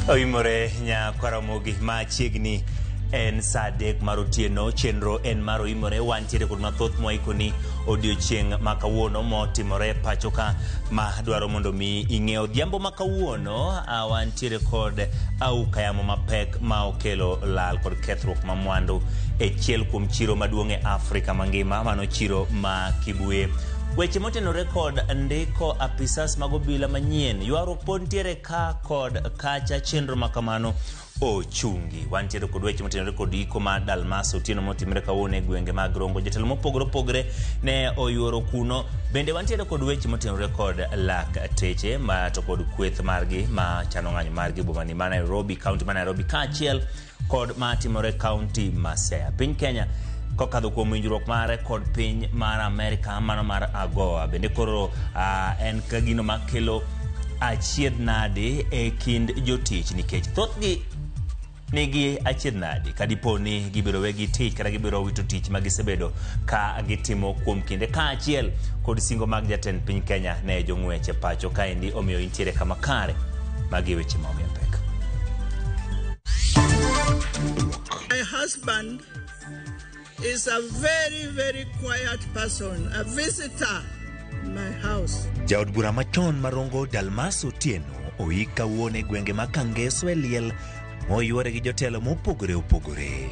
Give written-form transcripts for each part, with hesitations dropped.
Oimore nyakwaramogi machiegni en saa 3 mar otieno. Chenro en mar oimore. Wantiere kod mathoth mwaikoni odiochieng' ma kawuono motimore pacho ka ma dwaro mondo mi ing'e. Odhiambo ma kawuono wantiere kod auka yamo mapek ma okelo lal kod kethruok ma mwandu e chiel kuom chiro maduong' e Afrika mangima, mano chiro ma Kibuye. Weche motenore kod ndiko apisas mag obila manyien, ywaruok pod ntiere ka kod kacha, chenro ma kamano ochungi. Wantiere kod weche motenore kod iko mar Dalmas Otieno motimore kawuono e gwenge mag Rongo. Jotelo mopogore opogore ne oyuoro kuno. Bende wantiere kod weche motenore kod lakteche ma to kod kweth margi ma chano ng'anyo margi e boma ni ma Nairobi, kaunti ma Nairobi, kaachiel kod matimore kaunti ma Siaya. Piny Kenya kokadho kuom winjruok mare kod piny mar Amerika, mano mar AGOA. Bende koro en ka gino makelo achiedh nadi e kind jotich, nikech thothgi nigi achiedh nadi ka dipo ni gibiro wegi tich kata gibiro wito tich ma gisebedo ka gitimo kuom kinde, kaachiel kod singo mag jatend piny Kenya ne jong'wech e pacho kaendi. Omiyo intiere kama kare. Magi e weche ma omiyo pek. My husband is a very, very quiet person, a visitor in my house. Jaod bura machon marongo Dalmas Otieno oik kawuono e gwenge ma Kangeso e liel moyuore gi jotelo mopogore opogore.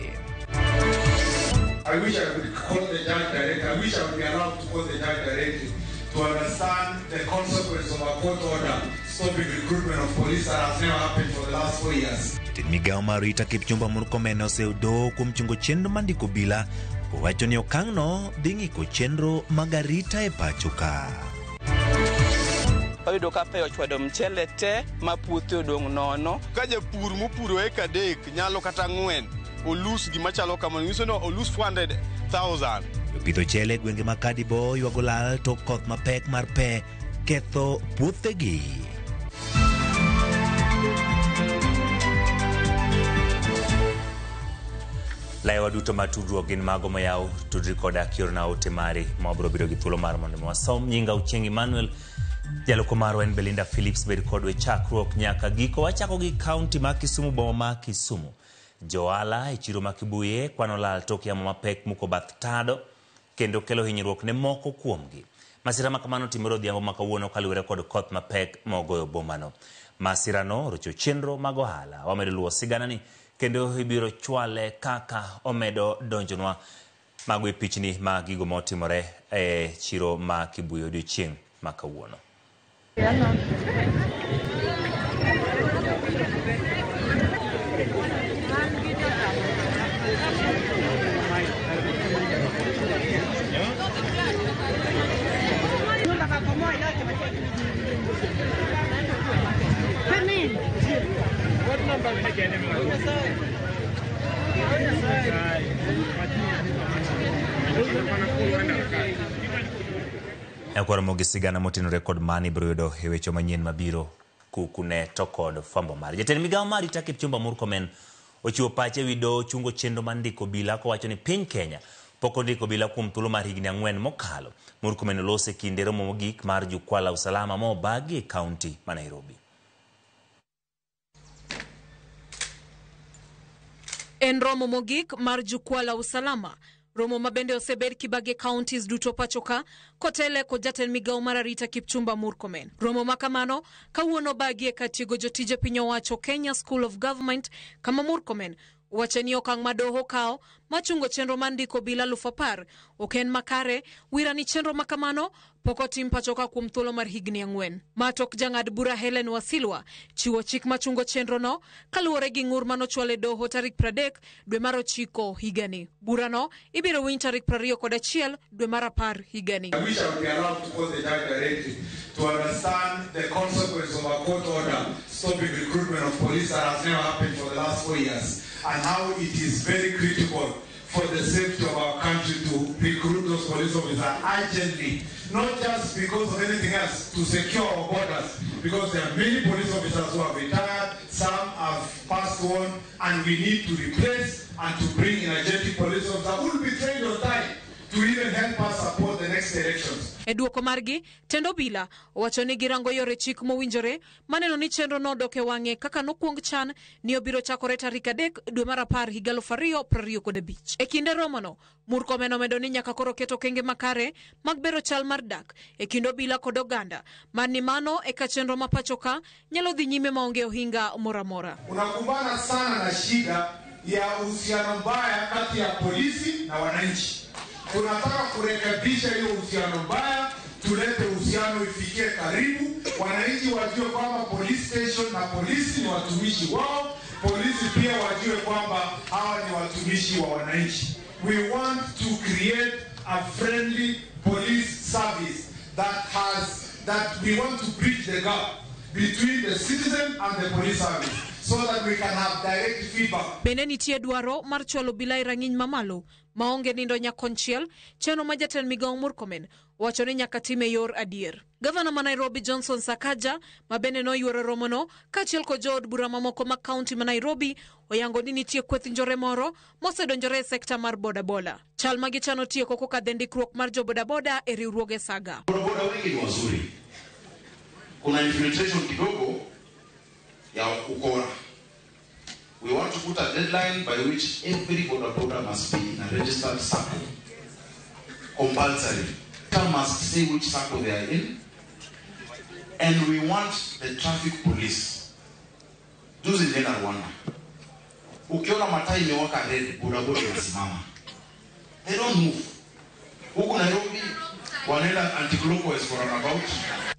I wish I could call the judge directly. I wish I would be allowed to call the judge directly to understand the consequence of a court order stopping recruitment of police that has never happened for the last 4 years. Jatend migawo mar Rita Kipchumba Murkomen oseudo kuom chungo chenro mar ndiko obila kowacho ni okang'no dhi ng'iko chenro mag arita e pacho ka. Wayudo ka pe ochwado mchele te ma puothe odong' nono. Ka japur mopuro eka 3 nyalo kata 4 olus gima chalo kamano, nyiso ni olus 400,000. Jopidho chele e gwenge ma Kadibo ywago lal tok koth mapek mar pe ketho puothegi. Laewa duto ma tudruok gin mago moyaw, tudri koda kiorna ote mari ma wabiro bedo gi thuolo mar mondo mi wasom. Nyinga Ochieng' Emmanuel, jaloko marwa en Belinda Phillips. Bed kodwa e chakruok nyaka giko. Wachako gi kaunti ma Kisumu, boma ma Kisumu. Johala e chiro ma Kibuye kwano lal tok yamo mapek muko bath tado kendo kelo hinyruok ne moko kuomgi. Masira ma kamano timore odhiambo ma kawuono kaluwore kod koth mapek mogoyo bomano. Masirano orocho chenro mag ohala. Wamedo luwo siganani kendo ibiro chwale kaka omedo donjonwa. Mago e pichni mag gigo motimore e chiro ma Kibuye odiochieng' ma kawuono. Nyakwar gi sigana motenore kod mani ibiro yudo e weche manyien mabiro kukune to kod fwambo mare. Jatend migawo mar Arita Kipchumba Murkomen ochiwo pache ewi doho chungo chenro mar ndiko obila kowacho ni piny Kenya pok ondiko obila kuom thuolo mar higni 4 mokalo. Murkomen oloso e kinde romo mogik mar jukwaa la usalama mobagi e kaunti ma Nairobi. En romo mogik mar jukwaa la usalama, romo mabende osebed kibage counties duto pacho ka kotele kod jatend migawo mar arita Kipchumba Murkomen. Romo ma kamano kawuono bagie ka tiego jotije piny owacho Kenya School of Government, kama Murkomen wacho ni okang' ma doho kawo machungo chenro mar ndiko obila 10,000 ok en makare. Wira ni chenro ma kamano pok otim pacho ka kuom thuolo mar higni 4. Ma tok jang'ad bura Helen Wasilwa chiwo chik machungo chenrono kaluwore gi ng'ur manochwal e doho tarik 30 dwe mar 9 higani. Burano ibiro winj tarik 21 dwe mar 10 higani. I wish I would be allowed to call the judge directly to understand the consequence of a court order stopping recruitment of police that has never happened for the last 4 years, and how it is very critical for the safety of our country to recruit those police officers urgently, not just because of anything else, to secure our borders, because there are many police officers who have retired, some have passed on, and we need to replace and to bring energetic police officers who will be trained on time to even help us support the next elections. E duoko margi, tend obila owacho ni girango yore chik mowinjore maneno ni chenro no odok e wang'e kaka nokwong chan ni obiro chakore tarik 3 dwe mar 10 higa 2025. E kinde romono, Murkomen omedo ni nyaka koro keto okenge makare mag bero chal mar dak e kind obila kod oganda, mar ni mano eka chenro ma pacho ka nyalo dhi nyime maonge ohinga moro amora. Unakumbana sana na shida ya uhusiano mbaya kati ya polisi na wananchi. Tunataka kurekebisha hiyo uhusiano mbaya, tulete uhusiano ifikie karibu, wananchi wajue kwamba police station na polisi ni watumishi wao, polisi pia wajue kwamba hawa ni watumishi wa wananchi. We want to create a friendly police service that we want to bridge the gap between the citizen and the police service so that we can have direct feedback. Bende nitie dwaro mar chwalo obila e rang'iny mamalo maonge nindo nyakonchiel, chenro ma jatend migawo Murkomen wacho ni nyaka tim e yor adier. Gavana ma Nairobi Johnson Sakaja, ma bende noyuoro romono kaachiel kod jood bura mamoko mag kaunti ma Nairobi, oyango ni nitie kweth njore moro mosedonjore e sekta mar bodaboda. Chal ma gichano tieko kokadho e ndikruok mar jo bodaboda e riwruoge Saga. Bodaboda wengi ni wazuri, kuna infiltration kidogo ya ukora. We want to put a deadline by which every bodaboda must be in a registered circle. Compulsory. Must say which circle they are in. And we want the traffic police. Juzi nilienda Rwanda. Ukiona mataa imewaka red, bodaboda inasimama. They don't move. Huku Nairobi wanaenda anti-clockwise for roundabout.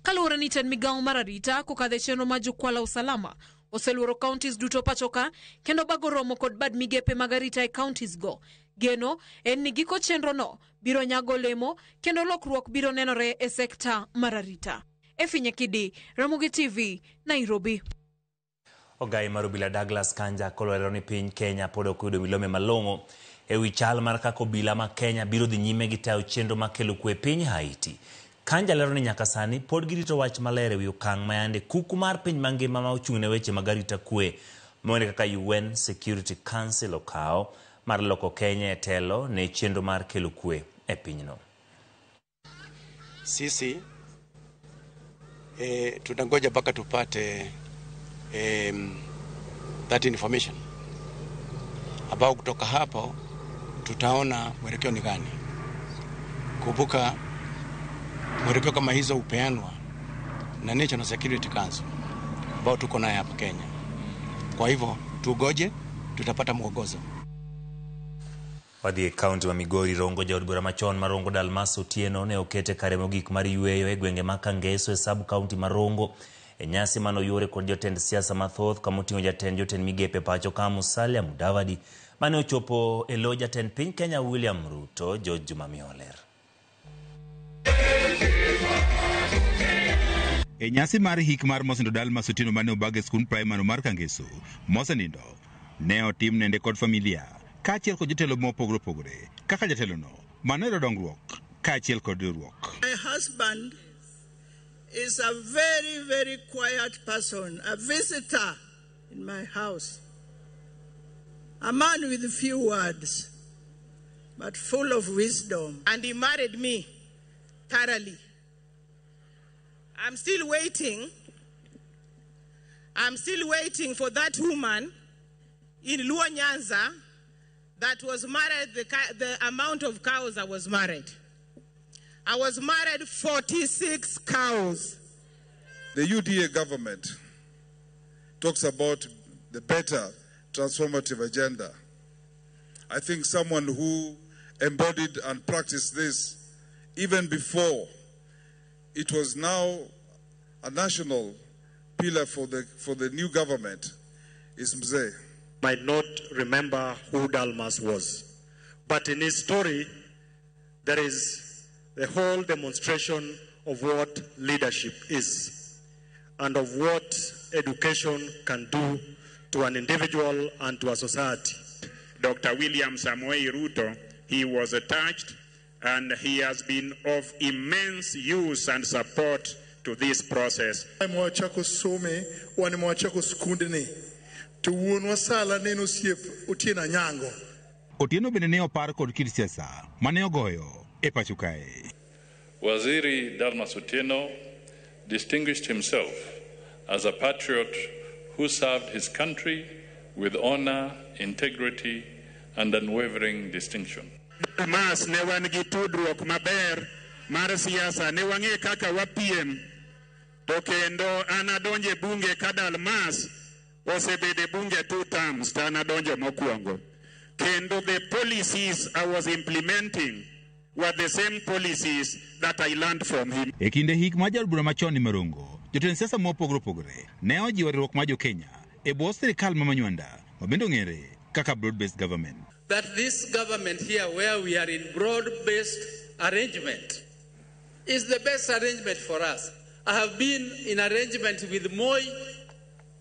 Kaluwore ni tend migawo mar arita kokadho e chenro mar jukwaa la usalama oseluoro counties duto pacho ka kendo bago romo kod bad migepe mag arita e counties go. Geno en ni giko chenro no biro nyago olemo kendo lokruok biro nenore e sekta mar arita. Efi Nyakidi, Ramogi TV, Nairobi. Ogai mar obila Douglas Kanja kolero ni piny Kenya pod ok oyudo milome malong'o ewi chal mar kaka obila ma Kenya biro dhi nyime gi tayo chenro mar kelo kwe e piny Haiti. Kanja lero ni nyaka sani pod girito wach maler ewi okang' ma yande kuku mar piny mangima ma ochung' ne weche mag arita kwe mong'ere kaka UN Security Council okawo mar loko Kenya e telo ne chenro mar kelo kwe e pinyno. Sisi tunangoja mpaka tupate that information ambao kutoka hapo tutaona mwelekeo ni gani. Kumbuka mwelekeo kama hizo hupeanwa na National Security Council ambao tuko naye hapa Kenya. Kwa hivyo tugoje, tutapata mwongozo. Wadhi e kaunti ma Migori. Rongo jaod bura machon ma Rongo Dalmas Otieno ne okete kare mogik mar yueyo e gwenge ma Kangeso e sub kaunti ma Rongo e nyasi manoyuore kod jotend siasa mathoth kamoting'o jatend jotend migepe pacho ka Musalia Mudavadi mane ochopo e lo jatend piny Kenya William Ruto. George Juma Mioler. E nyasi mar hik mar Mosenindo Dalmas Otieno mane obag e skund primary mar Kangeso, Mosenindo ne otim nende kod familia kaachiel kod jotelo mopogore opogore kaka jatelono manohero dongruok kaachiel kod riwruok. My husband is a very, very quiet person, a visitor in my house. A man with few words, but full of wisdom. And he married me thoroughly. I'm still waiting. I'm still waiting for that woman in Luo Nyanza that was married, the amount of cows I was married. I was married 46 cows. The UDA government talks about the better transformative agenda. I think someone who embodied and practiced this even before it was now a national pillar for the new government is Mzee. Might not remember who Dalmas was, but in his story, there is the whole demonstration of what leadership is and of what education can do to an individual and to a society. Dr. William Samoei Ruto, he was attached and he has been of immense use and support to this process. Mwachako some, wan mwachako skundni. To wuonwa sala neno osiep Otieno Anyango. Otieno bende ne opar kod kit siasa mane ogoyo e pacho kae. Waziri Dalmas Otieno distinguished himself as a patriot who served his country with honor, integrity, and unwavering distinction. Mas ne wan gi tudruok maber mar siasa, ne wang'e kaka wapiem, to kendo an adonje bunge ka Dalmas osebede bunge 2 terms, to an adonjo mokwongo. Kendo the policies I was implementing were the same policies that I learned from him. E kinde hik mar jaod bura machon ni Marongo, jotend siasa mopogore opogore ne ojiwo riwruok mar jo-Kenya e bwo sirikal ma Manywanda, ma bende ong'ere kaka broad-based government. That this government here, where we are in broad-based arrangement, is the best arrangement for us. I have been in arrangement with Moi,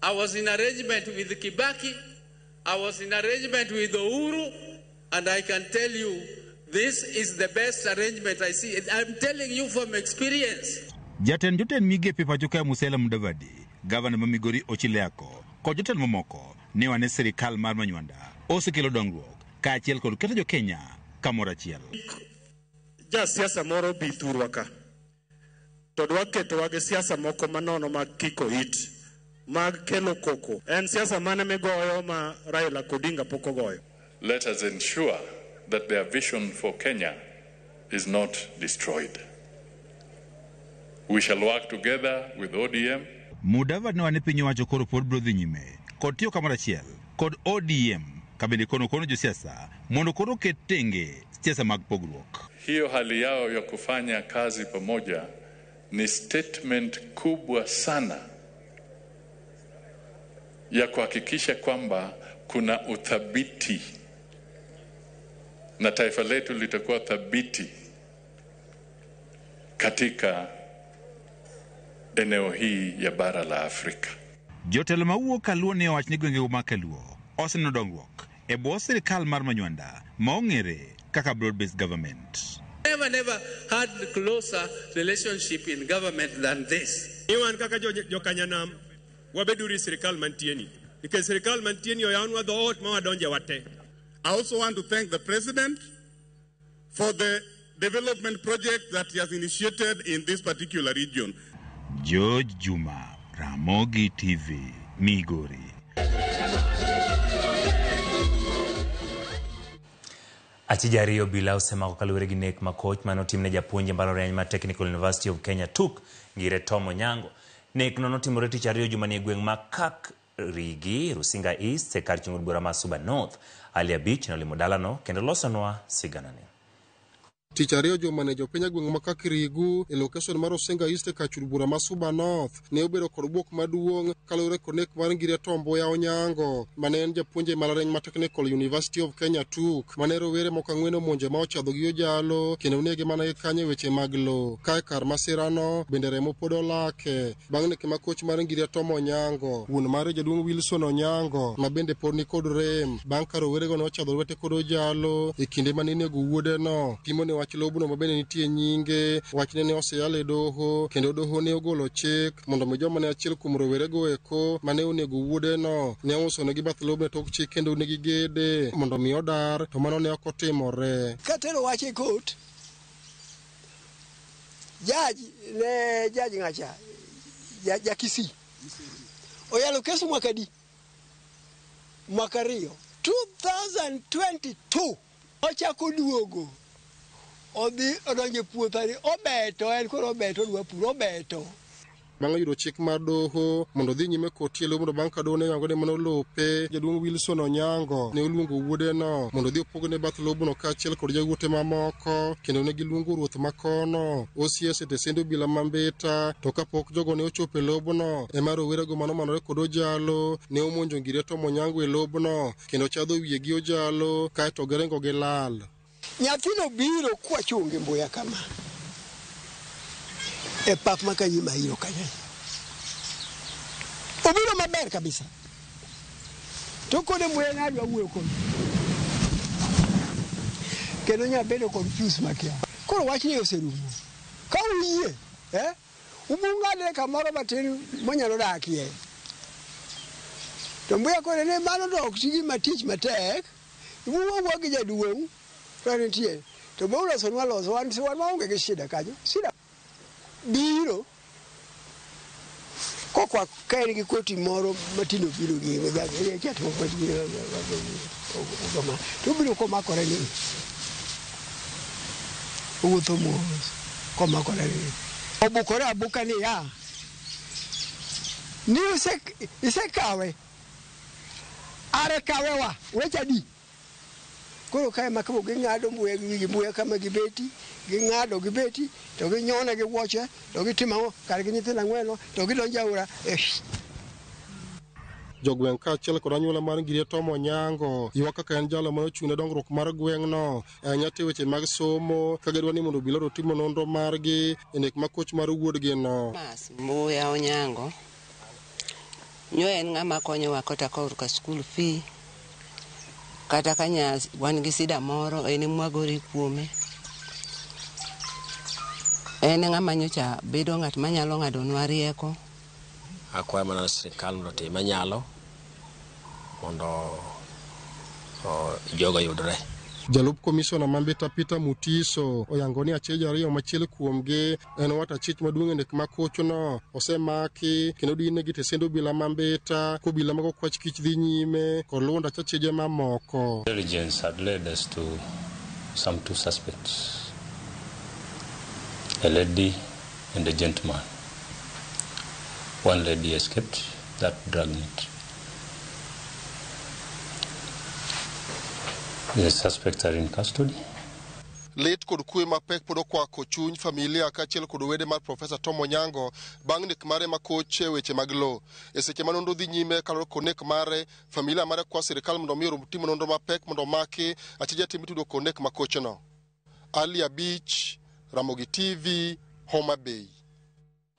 I was in arrangement with Kibaki, I was in arrangement with Uhuru, and I can tell you this is the best arrangement I see. I'm telling you from experience. Jatend jotend migepe pacho kae Musalia Mudavadi, gavana ma Migori Ochilo Ayacko kod jotelo mamoko ne wane sirikal mar Manywanda osekelo dongruok kaachiel kod keto jo-Kenya kamoro achiel. Jasiasa moro bi thurwa ka to dwa ketowa gi siasa moko manono mag kiko it, mag kelo koko. En siasa mane migoyo ma Raila Odinga pok ogoyo? Let us ensure that their vision for Kenya is not destroyed. We shall work together with ODM. Mudavadi ne wane piny owacho koro pod biro dhi nyime kod tiyo kamoro achiel kod ODM kabende kono kono josiasa mondo koro oket tenge siasa mag pogruok. Hiyo hali yao ya kufanya kazi pamoja ni statement kubwa sana ya kuhakikisha kwamba kuna uthabiti na taifa letu litakuwa thabiti katika eneo hii ya bara la Afrika. Jotelo mawuok Kaluo ne owach ni gwenge mag Kaluo oseneno dongruok e bwo sirikal mar Manywanda ma ong'ere kaka broad-based government. Never had closer relationship in government than this. Iwan kaka jokanyanam wabeduri sirikal mantieni. Nikech sirikal mantieni oyawnwa dhoot ma wadonje wate. I also want to thank the president for the development project that he has initiated in this particular region. George Juma, Ramogi TV, Migori. Achija ariyo obila osemako kaluwore gi nek makoch mane otimne japuonj e mbalariany mar Technical University of Kenya TUK, Ngire Tom Onyango. Nek no notimore tich ariyo jumani e gweng' ma Kakrigi, Rusinga East, e kar chung' od bura ma Suba North. Ali Abich nolimo dalano kendo losonwa siganani. Tich ariyo jumani jopiny e gweng' ma Kakirigu e location mar Rusinga East e kar chung' bura ma Suba North ne obedo kod bwok maduong' kaluwore kod nek mar Ngire Tom Mboya Onyango mane en japuonj e mbalariany mar Technical University of Kenya TUK mane rowere moko ang'wen omonje ma ochadho gi ojalo kendo onege mana gi kanyo e weche mag lowo. Kae kar masirano bende remo pod olake bang' nek makoch mar Ngire Tom Onyango, wuon mare jaduong' Wilson Onyango ma bende pod nikod rem bang' ka rowerego ne ochadho lwete kod ojalo e kinde mane inego wuodeno. Pimo ne wach lobno ma bende nitie nyinge, wachne ne oseyal e doho kendo doho ne ogolo chik mondo mi joma ne achiel kuom rowerego eko mane onego wuodeno ne ousonegi bath lobno e tok chik kendo ne gigede mondo mi odar, to mano ne ok otimore. Katero wach e court, judge ne judge ng'acha ja Kisii oyalo kesu mwaka di mwaka ariyo 2022 ochako duogo odhi odonjo e puothani obeto, en koro obeto odwa puro obeto. Bang' yudo chik mar doho mondo odhi nyime kod tiyo e lobno bang' ka doho ne yango ni mano lope, jaduong' Wilson Onyango ne oluongo wuodeno mondo odhi opogne bath lobno kaachiel kod jawuote mamoko kendo ne giluongo ruoth makono OCS e tesend obila ma Mbita. To kapok jogo ne ochopo e lobno ema rowerego manomanore kod ojalo ne omonjo Ngire Tom Onyango e lobno kendo chadho wiye gi ojalo kaeto giringo gilal. Nyathino biro kwachunge mbuya kama e pap ma kanyima iro kanyo. Obiro maber kabisa. To kode mbuya ng'adwa wuoyo kode. Kendo nya bedo confused makia. Koro wachni oserumo. Ka uyie, ubung'adre kamoro matin monyalo dakie. To mbuya kore ne mano to ok tigi matich matek. Iwuo gi jaduong' to nitie. To be ulosonwa loso wan wan maonge gi shida kanyo. Shida biro kokwa ka en gi koti moro matindo biro gi to obiro komakore ni owuotho mos komakore ni obukore abuka ni ya ni isekawe are kawe wa weche adi. Koro kae ma koro ging'ado mbuya gi wigi mbuya kama gibeti, ging'ado gibeti, to ginyone gi wuoche, to gitimo ang'o kar gi nyithindo ang'weno, to gidonjo aora. Jogweng' kaachiel kod anyuola mar Ngirie Tom Onyango ywak kaka en jalo mane ochung' ne dongruok mar gweng'no ahinya te weche mag somo ka gidwa ni mondo obila otimo nonro margi e nek makoch mar wuodgino. Mbuya Onyango nyo en ng'ama konyowa kata korka school fee kata ka wan gi sida moro en emwagore kuome. En ng'ama nyocha bedo ng'at manyalo ng'adonwa rieko. Akwayo mana sirikal mondo otim manyalo mondo jogo yudre. Jalup komishona ma Mbita Peter Mutiso oyango ni acheje ariyo machiel kuomgi en wat achich maduong' e nek makochno osemaki kendo dinegi tesend obila ma Mbita kobila mago kwach kich dhi nyime kod luwo ndach acheje mamoko. Intelligence had led us to some two suspects, a lady and a gentleman. One lady escaped that dragnet. The suspects are in custody. Lit kod kwe mapek pod okwako chuny familia kaachiel kod wede mar Profesa Tom Onyango bang' nek mare makoch e weche mag lowo. E seche ma nonro dhi nyime kaluwore kod nek mare, familia mare kwa sirikal mondo omi orom timo nonro mapek mondo omaki achije te mitudo kod nek makochno. Ali Abich, Ramogi TV, Homa Bay.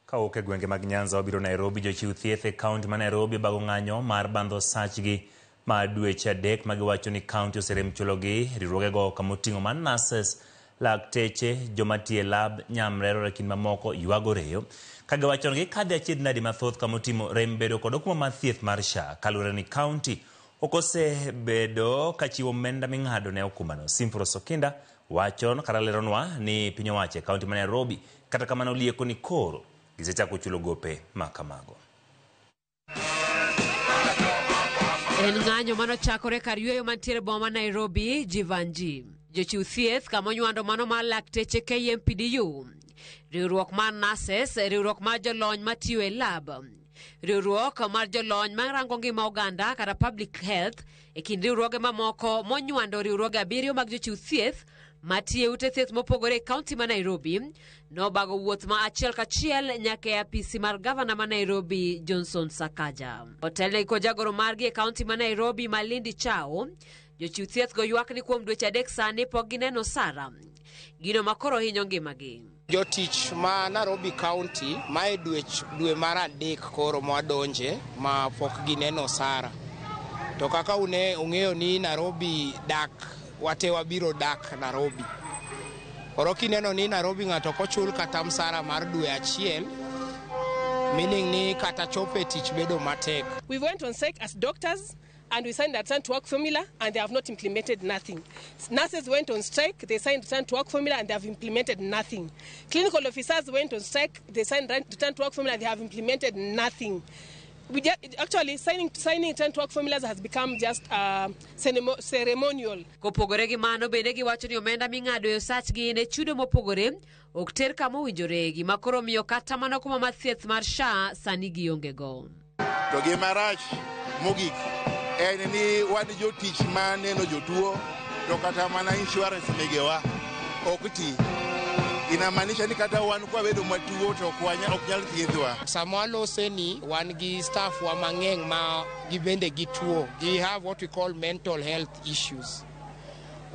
Kawuok e gwenge mag Nyanza wabiro Nairobi. Jochiw thieth e kaunti ma Nairobi bago ng'anyo mar bandho sachgi ma dweche adek ma giwacho ni kaunti oserem chulogi. Riwruogego kama oting'o mar nurses, lakteche, joma tiyo e lab, nyamrerore kind mamoko ywago reyo ka giwacho ni gikadhe achiedh nadi mathoth kama oting'o rem bedo kod okumba mar thieth mar SHA kaluwore ni kaunti ok osebedo ka chiwo omenda ming'ado ne okumbano. Simfros Okinda wacho kata leronwa ni piny owacho e kaunti ma Nairobi kata kamano lieko ni koro gisechako chulo gope ma kamago. En ng'anyo manochakore kar yweyo mantiere boma ma Nairobi, Jivanji. Jochiw thieth kama onywando mano mar lakteche KMPDU, riwruok mar nurses, riwruok mar jolony matiyo e lab, riwruok mar jolony marango ngima oganda kata public health, e kind riwruoge mamoko monywando riwruoge abiriyo mag jochiw thieth matiyo e ute thieth mopogore e kaunti ma Nairobi nobago wuoth ma achiel kachiel nyaka e apisi mar gavana ma Nairobi Johnson Sakaja. Otelnegi kod jagoro margi e kaunti ma Nairobi Malindi Chao, jochiw thieth go ywak ni kuom dweche adek sani pok gineno osara, gino ma koro hinyo ngimagi. Jotich ma Nairobi County mae dwe mar adek koro mwadonje ma pok gineno osara. To kaka ung'eyo ni Nairobi dak wate wabiro dak Nairobi. Koro kineno ni Nairobi ng'ato ok ochul kata msara mar dwe achiel, meaning ni kata chopo e tich bedo matek. We went on strike as doctors and we signed a return to work formula and they have not implemented nothing. Nurses went on strike, they signed return to work formula and they have implemented nothing. Clinical officers went on strike, they signed return to work formula and they have implemented nothing. We actually signing return to work formulas has become just ceremonial. Kopogore gi mano bende giwacho ni omenda ming'ado e osachgi ne chudo mopogore ok ter kama owinjore, gima koro miyo kata mana okumba mar thieth mar SHA sani gionge go. To gima rach mogik en ni wan jotich ma neno jotuo to kata mana insurance megewa ok ti. Inamaanisha ni kata wan kwabedo matuo to ok nyal thiedhwa. Sama walose ni wan gi staff wa mang'eny ma gibende gituo. Gi have what we call mental health issues.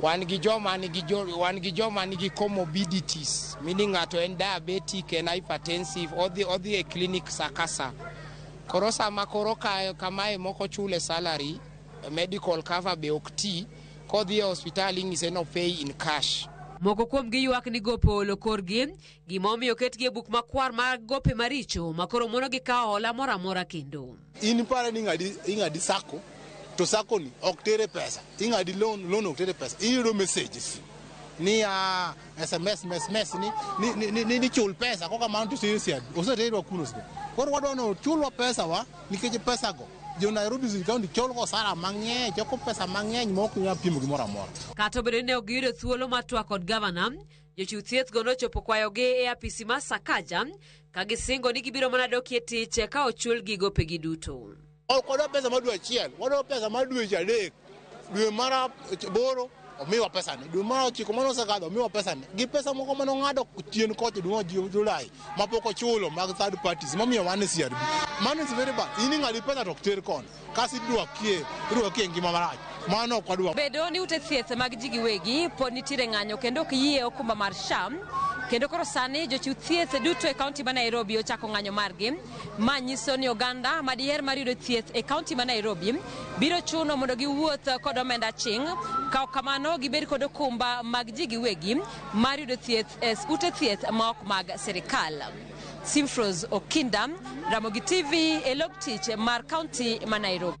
Wan gi joma nigi comorbidities, meaning ng'ato en diabetic, en hypertensive, odhi e clinic sa ka sa. Koro sama koro kamae moko chule salary, medical cover be ok ti, kodhi e hospital ing'ise no pay in cash. Moko kuom gi ywak ni gope olo korgi, gima omiyo oketgi e buk makwar mar gope maricho ma koro mono gi kawo hola moro amora kendo. In pare ni ing'adi sako, to sako ni ok tere pesa. Ing'adi loan, loan ok tere pesa. Iyudo messages Ni a SMS mes ni chul pesa koka mano to CRB oseterwa kuno sida. Koro wadwa ni ochulwa pesa wa nikech pesa go jo Nairobi County cholo osara mang'eny, choko pesa mang'eny ma ok nyal pimo gimoro amora. Kata obedo ni ne ok giyudo thuolo mar twak kod gavana, jochiw thieth go nochopo kwayogi e apisi mar Sakaja ka gisingo ni gibiro mana dokie tich ka ochulgi gopegi duto. Ok wadwa pesa mar dwe achiel, wadwa pesa mar dweche 3. Dwe mar 8 omiwa pesa ni, dwe mar 9 mane osekadho omiwa pesa ni, gi pesa moko mane ong'ado chien kocha dwe mar Julai mapok ochulo mag third parties momiyo wan e CRB. Mano is very bad. In ing'adi pesa to ok ter kono, kasi irwakie ngima marach. Mano ok wadwa. Bedo ni ute thieth mag ji giwegi pod nitiere ng'anyo kendo ok yie okumba mar SHA, kendo koro sani jochiw thieth duto e kaunti ma Nairobi ochako ng'anyo margi. Ma nyiso ni oganda ma diher mar yudo thieth e kaunti ma Nairobi biro chuno mondo giwuoth kod omenda ching', ka ok kamano gibed kod okumba mag ji giwegi mar yudo thieth e ute thieth ma ok mag sirikal. Simfros Okinda, Ramogi TV e log tich mar kaunti ma Nairobi.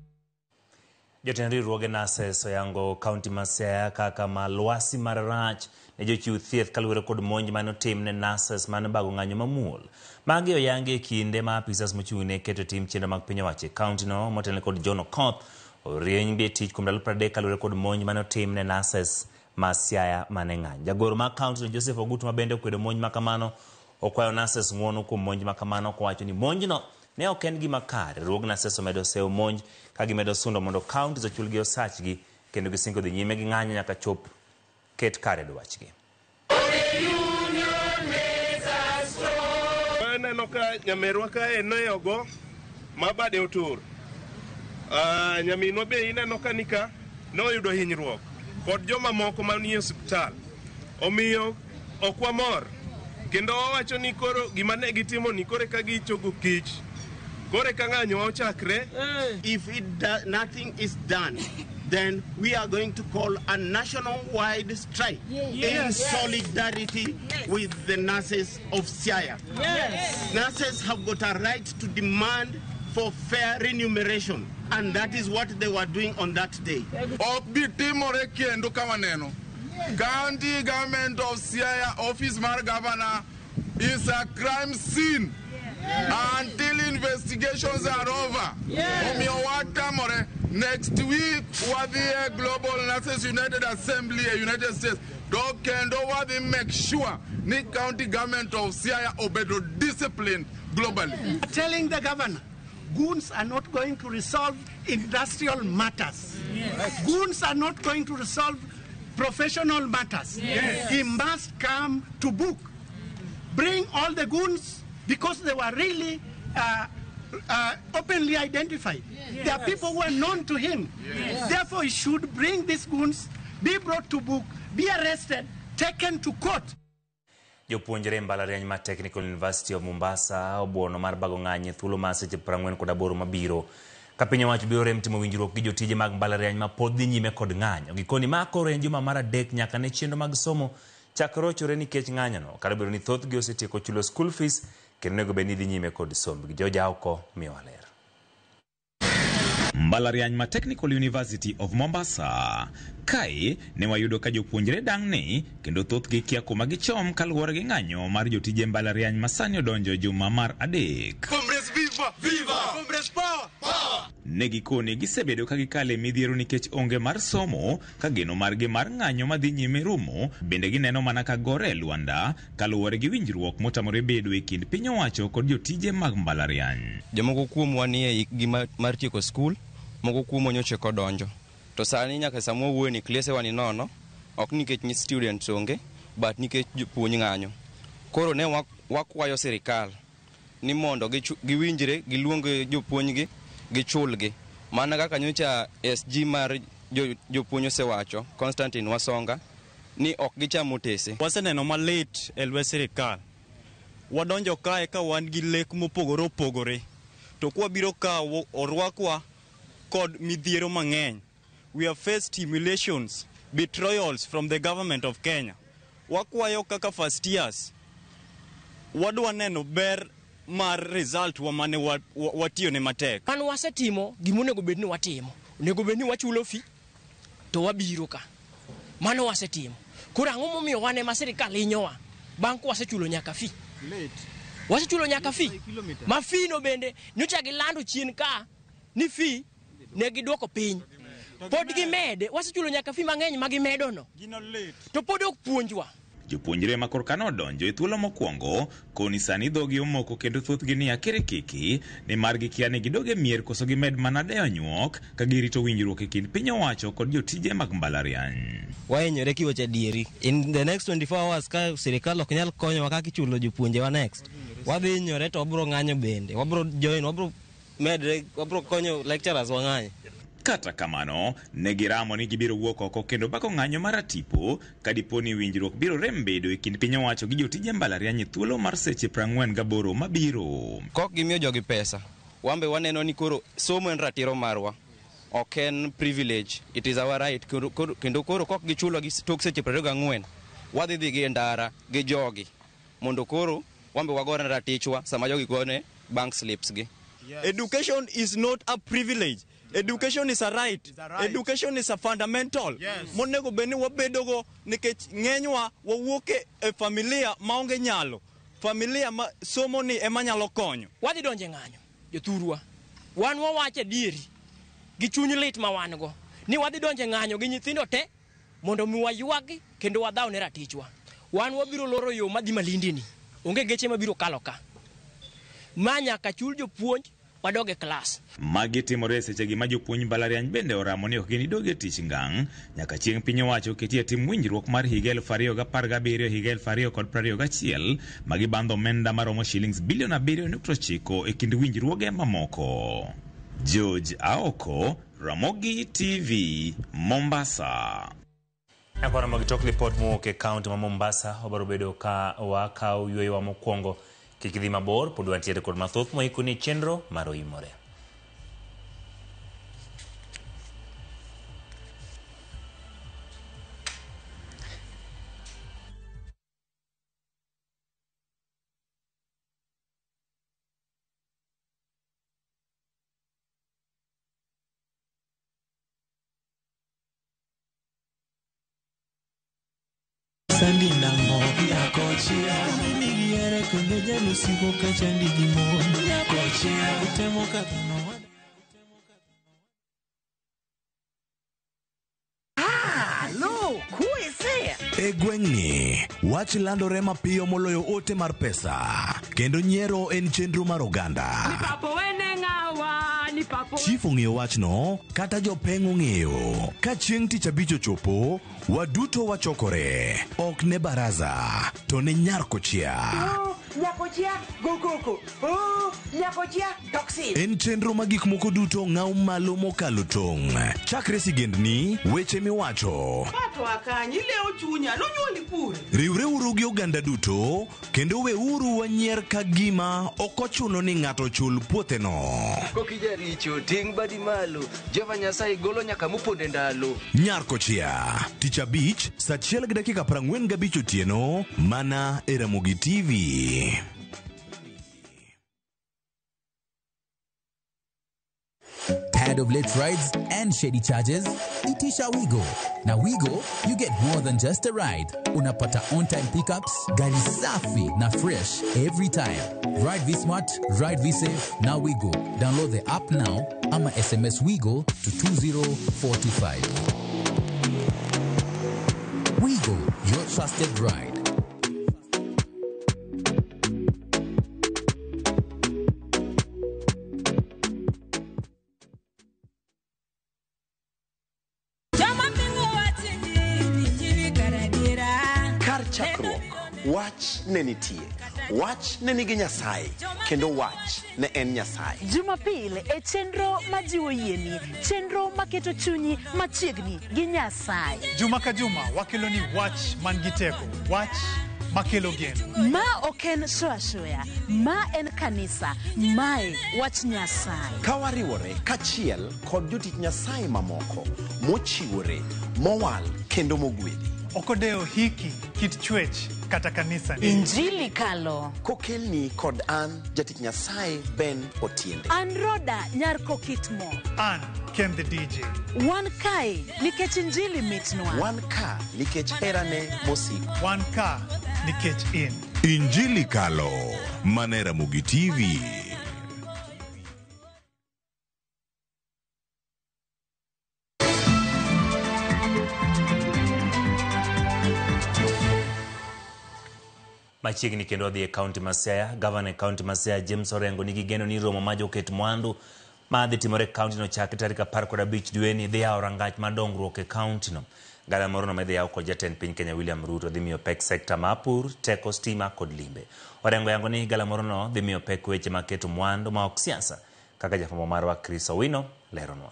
Jotend riwruoge nurses oyango kaunti ma Siaya kaka ma lwasi marach ne jochiw thieth kaluwore kod monj mane otim ne nurses mane obago ng'anyo mamuol. Magi oyangi e kinde ma apisas mochung' ne keto tim chenro mag piny owacho e kaunti no motelne kod John Okoth oriembi e tich kuom ndalo 30 kaluwore kod monj mane otim ne nurses ma Siaya mane ng'anyo. Jagoro mar kaunti no Joseph Ogutu ma bende okwedo monj makamano okwayo nurses ng'uono kuom monj makamano kowacho ni monjno ne ok en gima kare. Riwruog nurses omedo seyo monj ka gimedo sundo mondo counties ochulgi osachgi kendo gisingo dhi nyime gi ng'anyo nyaka chop ket kare dwachgi. Aneno ka nyamerwa kae ne ogo ma bade otur. Nyaminwa be ineno ka nika noyudo hinyruok kod joma moko manie osiptal. Omiyo ok wamor kendo wawacho ni koro gima ne gitimo ni koro eka gichogo kich. Koro eka ng'anyo ochakre. If nothing is done, then we are going to call a national-wide strike in solidarity with the nurses of Siaya. Yes. Nurses have got a right to demand for fair remuneration, and that is what they were doing on that day. Ok bi timore kendo ka waneno. County government of Siaya, office mar governor, is a crime scene. Until investigations are over. Omiyo watamore. Next week wadhi e Global Nurses United Assembly e United States. To kendo wadhi make sure ni county government of Siaya obedo disciplined globally. Telling the governor, goons are not going to resolve industrial matters. Yes. Goons are not going to resolve professional matters. Yes. He must come to book. Bring all the goons, because they were really openly identified. Yes. There are people who are known to him. Yes. Therefore, he should bring these goons, be brought to book, be arrested, taken to court. Jopuonjre mbalariany mar Technical University of Mombasa obuono mar bago ng'anyo e thuolo mar seche 48 mabiro. Ka piny owacho biro rem timo winjruok gi jotije mag mbalariany ma pod dhi nyime kod ng'anyo. Gikoni ma koro en juma mar 3 nyaka ne chenro mag somo chak rochore nikech ng'anyono. Kata obedo ni thothgi osetieko chulo school fees kendo onego bed ni dhi nyime kod sombgi. Joja oko miyowa ler. Mbalariany ma Technical University of Mombasa. Kae ne wayudo ka jopuonjre dang'ni kendo thothgi kia kuma gichom kaluwore gi ng'anyo mar jotije mbalariany ma sani odonjo juma mar 3. Comrades viva! Viva! Comrades power! Power! Ne gikoni gisebedo ka gikale midhiero nikech onge mar somo ka geno margi mar ng'anyo madhi nyime rumo, bende gineno mana ka gore e lwanda kaluwore gi winjruok motamore bedo e kind piny owacho kod jotije mag mbalariany. Jomoko kuomwa ni e hikgi mar tieko skul, moko kuomwa nyocha eka odonjo. To sani nyaka sama wawuoyo ni klese wa ni nono, ok nikech ni students onge, but nikech jopuonj ng'anyo. Koro ne wakwayo sirikal ni mondo giwinjre, giluong jopuonjgi, gichulgi. Mana kaka nyocha SG mar jopuonj osewacho, Constantine Wasonga, ni ok gicham otese. Waseneno malit e lwet sirikal. Wadonjo kae ka wan gi lek mopogore opogore. To kwabiro ka orwakwa kod midhiero mang'eny. We have faced humiliations, betrayals from the government of Kenya. Wakwayo kaka first years, wadwa neno ber mar result wa mane watiyo ne matek. An wasetimo gima onego bed ni watimo. Onego bed ni wachulo fee to wabiro ka. Mano wasetimo. Koro ang'o momiyo wan ema sirikal hinyowa bang' ka wasechulo nyaka fee? Wasechulo nyaka fee. Ma fee no bende nyocha gilando chien ka ni fee ne giduoko piny. Pod gimede, wasechulo nyaka fee mang'eny ma gimedo no. To pod ok puonjwa. Jopuonjre ma korka nodonjo e thuolo mokwongo koni sani dhogi omoko kendo thothgi ni akirikiki nimar gikia ni gidog e mier koso gimed mana deyo nyuok ka girito winjruok e kind piny owacho kod jotije mag mbalariany. Wahinyore kiwacho adieri. In the next 24 hours ka sirikal ok nyal konyowa kaka ichulo jopuonjewa next, wadhi hinyore to wabro ng'anyo bende. Wabro join, wabro medre, wabro konyo lecturers wang'anyo. Kata kamano, ne giramo ni gibiro wuok oko kendo bako ng'anyo mar atipo ka dipo ni winjruok biro rem bedo e kind piny owacho gi jotije mbalariany e thuolo mar seche 48 mabiro. Kok gimiyo jogi pesa, wambe waneno ni koro somo en ratiro marwa. Ok en privilege, it is our right. Kendo koro kok gichulo gi tok seche 24, wadhi dhi gi e ndara gi jogi mondo koro wambe wagore ratichwa sama jogi gone bank slips gi. Education is not a privilege. Education is a right. Education is a fundamental. Monego bed ni wabedogo nikech ng'enywa wawuok e familia maonge nyalo. Familia ma somo ni ema nyalo konyo. Wadhi donjo e ng'anyo, jothurwa. Wan wawacho adieri gi chuny lit ma wan go ni wadhi donjo e ng'anyo gi nyithindo te mondo mi waywagi kendo wadhaw ne ratichwa. Wan wabiro loro yo madhi Malindi ni. Onge geche mabiro kalo ka. Ma nyaka chul jopuonj wadog e klas. Magi timore e sechegi ma jopuonj mbalariany bende oramo ni ok ginidog e tich ngang' nyaka chieng' piny owacho ketie tim winjruok mar higa 2017 higa 2021 ma gibandho omenda maromo shillings bilion 7.9 e kind winjruoge mamoko. George Aoko, Ramogi TV, Mombasa. Akwara mag tok lipot mowuok e kaunti ma Mombasa wabiro bedo ka wakawo yueyowa mokwongo. Kik idhi mabor, pod wantiere kod mathoth moikoni e chenro mar Oimore. Sandi nang'o nyakochia Nigi kendo jalusigo kachandi gi mon nyakochia Utemo kadhano. Halo, kuweze. E gweng'ni, wach landore mapiyo moloyo ote mar pesa, kendo nyiero en chenro mar oganda. Papo wene ng'awa ni papo. Chief ong'eyo wachno, kata jopeng' ong'eyo. Ka chieng' tich abich ochopo, waduto wachokore. Ok ne baraza, to ne nyar kochia. Nyakochia go koko. Oh, nyakochia toxin. En chenro ma gik moko duto ng'aw malo mokalo tong'. Chakre sigendni, weche miwacho. Pato akanyi lewo chunya nonyuoli kure. Riwreuru gi oganda duto, kendo weuru wanyier ka gima ok ochuno ni ng'ato chul puotheno. Kokijaricho ting' badi malo Jehova Nyasaye golo nyaka moponde ndalo. Nyar Kochia, tich abich, saa 1:45 otieno, mana e Ramogi TV. Tired of late rides and shady charges? Itisha Wigo. Na Wigo, you get more than just a ride. Unapata on-time pickups, gari safi na fresh every time. Ride V-Smart, ride V-Safe, na Wigo. Download the app now ama SMS Wigo to 20425. Wigo, your trusted ride. Kar chakruok, wach ne nitie. Wach ne nigi Nyasaye, kendo wach ne en Nyasaye. Jumapil e chenro majiwo yieni, chenro maketo chunyi machiegni gi Nyasaye. Juma ka juma wakelo ni wach man gi teko, wach makelo geno. Ma ok en show ashoya, ma en kanisa, mae wach Nyasaye. Ka wariwore kachiel kod jotich Nyasaye mamoko mochiwore, mowal kendo mogwedhi. Ok odewo hiki, kit chwech kata kanisa ni. Injili kalo. Kokelni kod an jatich Nyasaye Ben Otiende. An Roda Nyar Kokitmo. An Ken the DJ. Wan kae nikech Injili mitnwa. Wan ka nikech herane mosiko. Wan ka nikech in. Injili Kalo, mane Ramogi TV. Machiegni kendo wadhi e kaunti ma Siaya. Gavana e kaunti ma Siaya James Orengo nigi geno ni romo ma joket mwandu ma dhi timore e kaunti no chakre tarik 15 dweni dhi yawo rangach mar dongruok e kaunti no. Galamoro no medhi yaw kod jatend piny Kenya William Ruto dhi miyo pek sekta mar pur, teko stima kod limbe. Orengo yango ni galamoro no dhi miyo pek weche mag keto mwandu ma ok siasa kaka jafwambo marwa Chris Owino leronwa.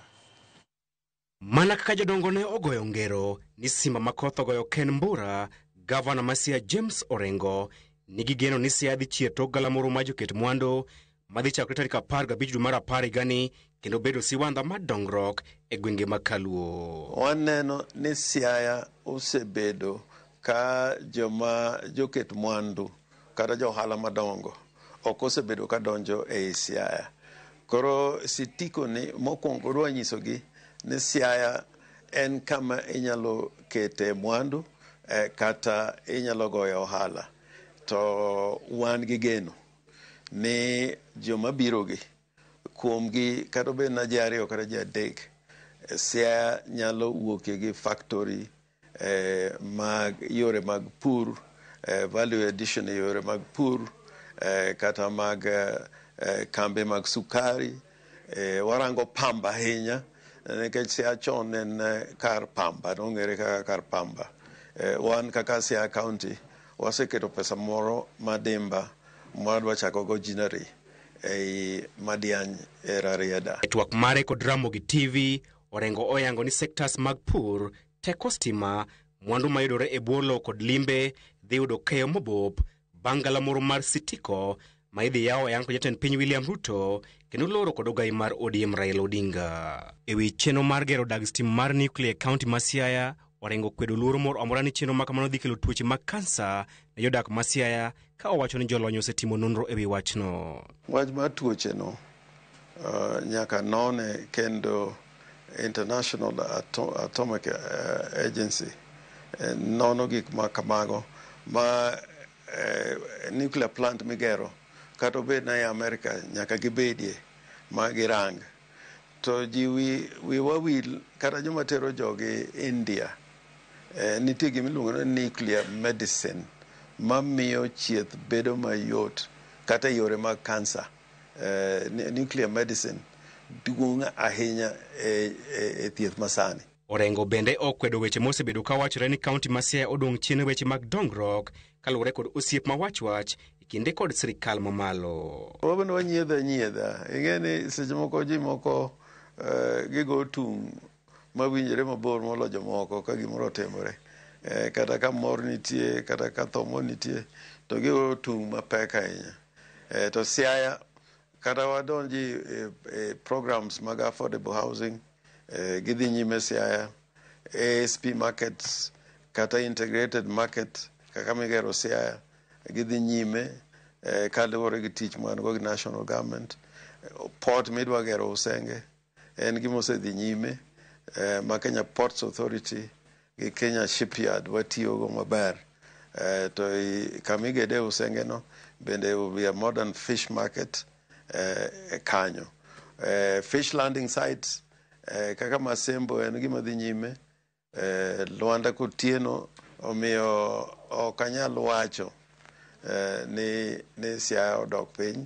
Mana kaka jodongo ne ogoyo ngero ni simba ma koth ogoyo ken mbura, gavana ma Siaya James Orengo nigi geno ni Siaya dhi chier tok galamoro ma joket mwandu madhi chakre tarik 15 dwe mar 10 higani kendo bedo siwandha mar dongruok e gwenge mag Kaluo. Waneno ni Siaya osebedo ka joma joket mwandu kata jo ohala madongo ok osebedo ka donjo ei Siaya. Koro sitiko ni mokwongo dwa nyisogi ni Siaya en kama inyalo kete mwandu kata inyalo goyo ohala. To wan gi geno ni joma birogi kuomgi kata obed na ji 2 kata ji 3, Siaya nyalo wuokie gi factory mag yore mag pur, value addition e yore mag pur, kata mag kambe mag sukari. Warango pamba ahinya nikech Siaya chon en kar pamba, nong'ere kaka kar pamba. Wan kaka Siaya County waseketo pesa moro madimba mwadwa chako go ginnery ei Madiany e Rarieda. E twak mare kod Ramogi TV, Orengo oyango ni sectors mag pur, teko stima, mwandu mayudore e bwo lowo kod limbe dhi yudo keyo mobop bang' galamoro mar Sitiko ma idhi yawo e ang' kod jatend piny William Ruto kendo loro kod ogai mar ODM Raila Odinga. E wi chenro mar gero dag stima mar nuclear e kaunti ma Siaya, Orengo kwedo luoro moro amora ni chenro ma kamano dhi kelo tuoche mag kansa ne jodak ma Siaya ka owacho ni jolony osetimo nonro e wi wachno. Wach mar tuoche no nyaka none kendo International Atomic Agency nono gik ma kamago ma nuclear plant migero kata obed na e Amerika nyaka gibedie ma girang. To ji wiwa wil kata joma tero jogi India, nitie gima iluongo ni nuclear medicine mamiyo chieth bedo mayot kata e yore mag kansa. Nuclear medicine duong' ahinya e thieth masani. Orengo bende okwedo weche mosebedo ka wachore ni kaunti ma Siaya odong' chien e weche mag dongruok kaluwore kod osiep ma wach e kinde kod sirikal mamalo. Wabende wanyiedho anyiedha. Ing'e ni seche moko ji moko gigo tung' mawinjore mabor molo jomoko ka gimoro otimore. Kata ka mor nitie, kata ka tho moro nitie, to gigo tung' mapek ahinya. To Siaya kata wadonji e programs mag affordable housing, gidhi nyime Siaya, ASP markets kata integrated market kaka migero Siaya gidhi nyime kaluwore gi tich ma wan go gi national government. Port midwa gero Usenge en gima osedhi nyime ma Kenya Ports Authority gi Kenya Shipyard watiyogo maber. To kamigede Usenge no bende will be a modern fish market kanyo. Fish landing sites kaka Masembo en gima dhi nyime, Lwanda Kotieno, omiyo ok anyal wacho ni Siaya odok piny.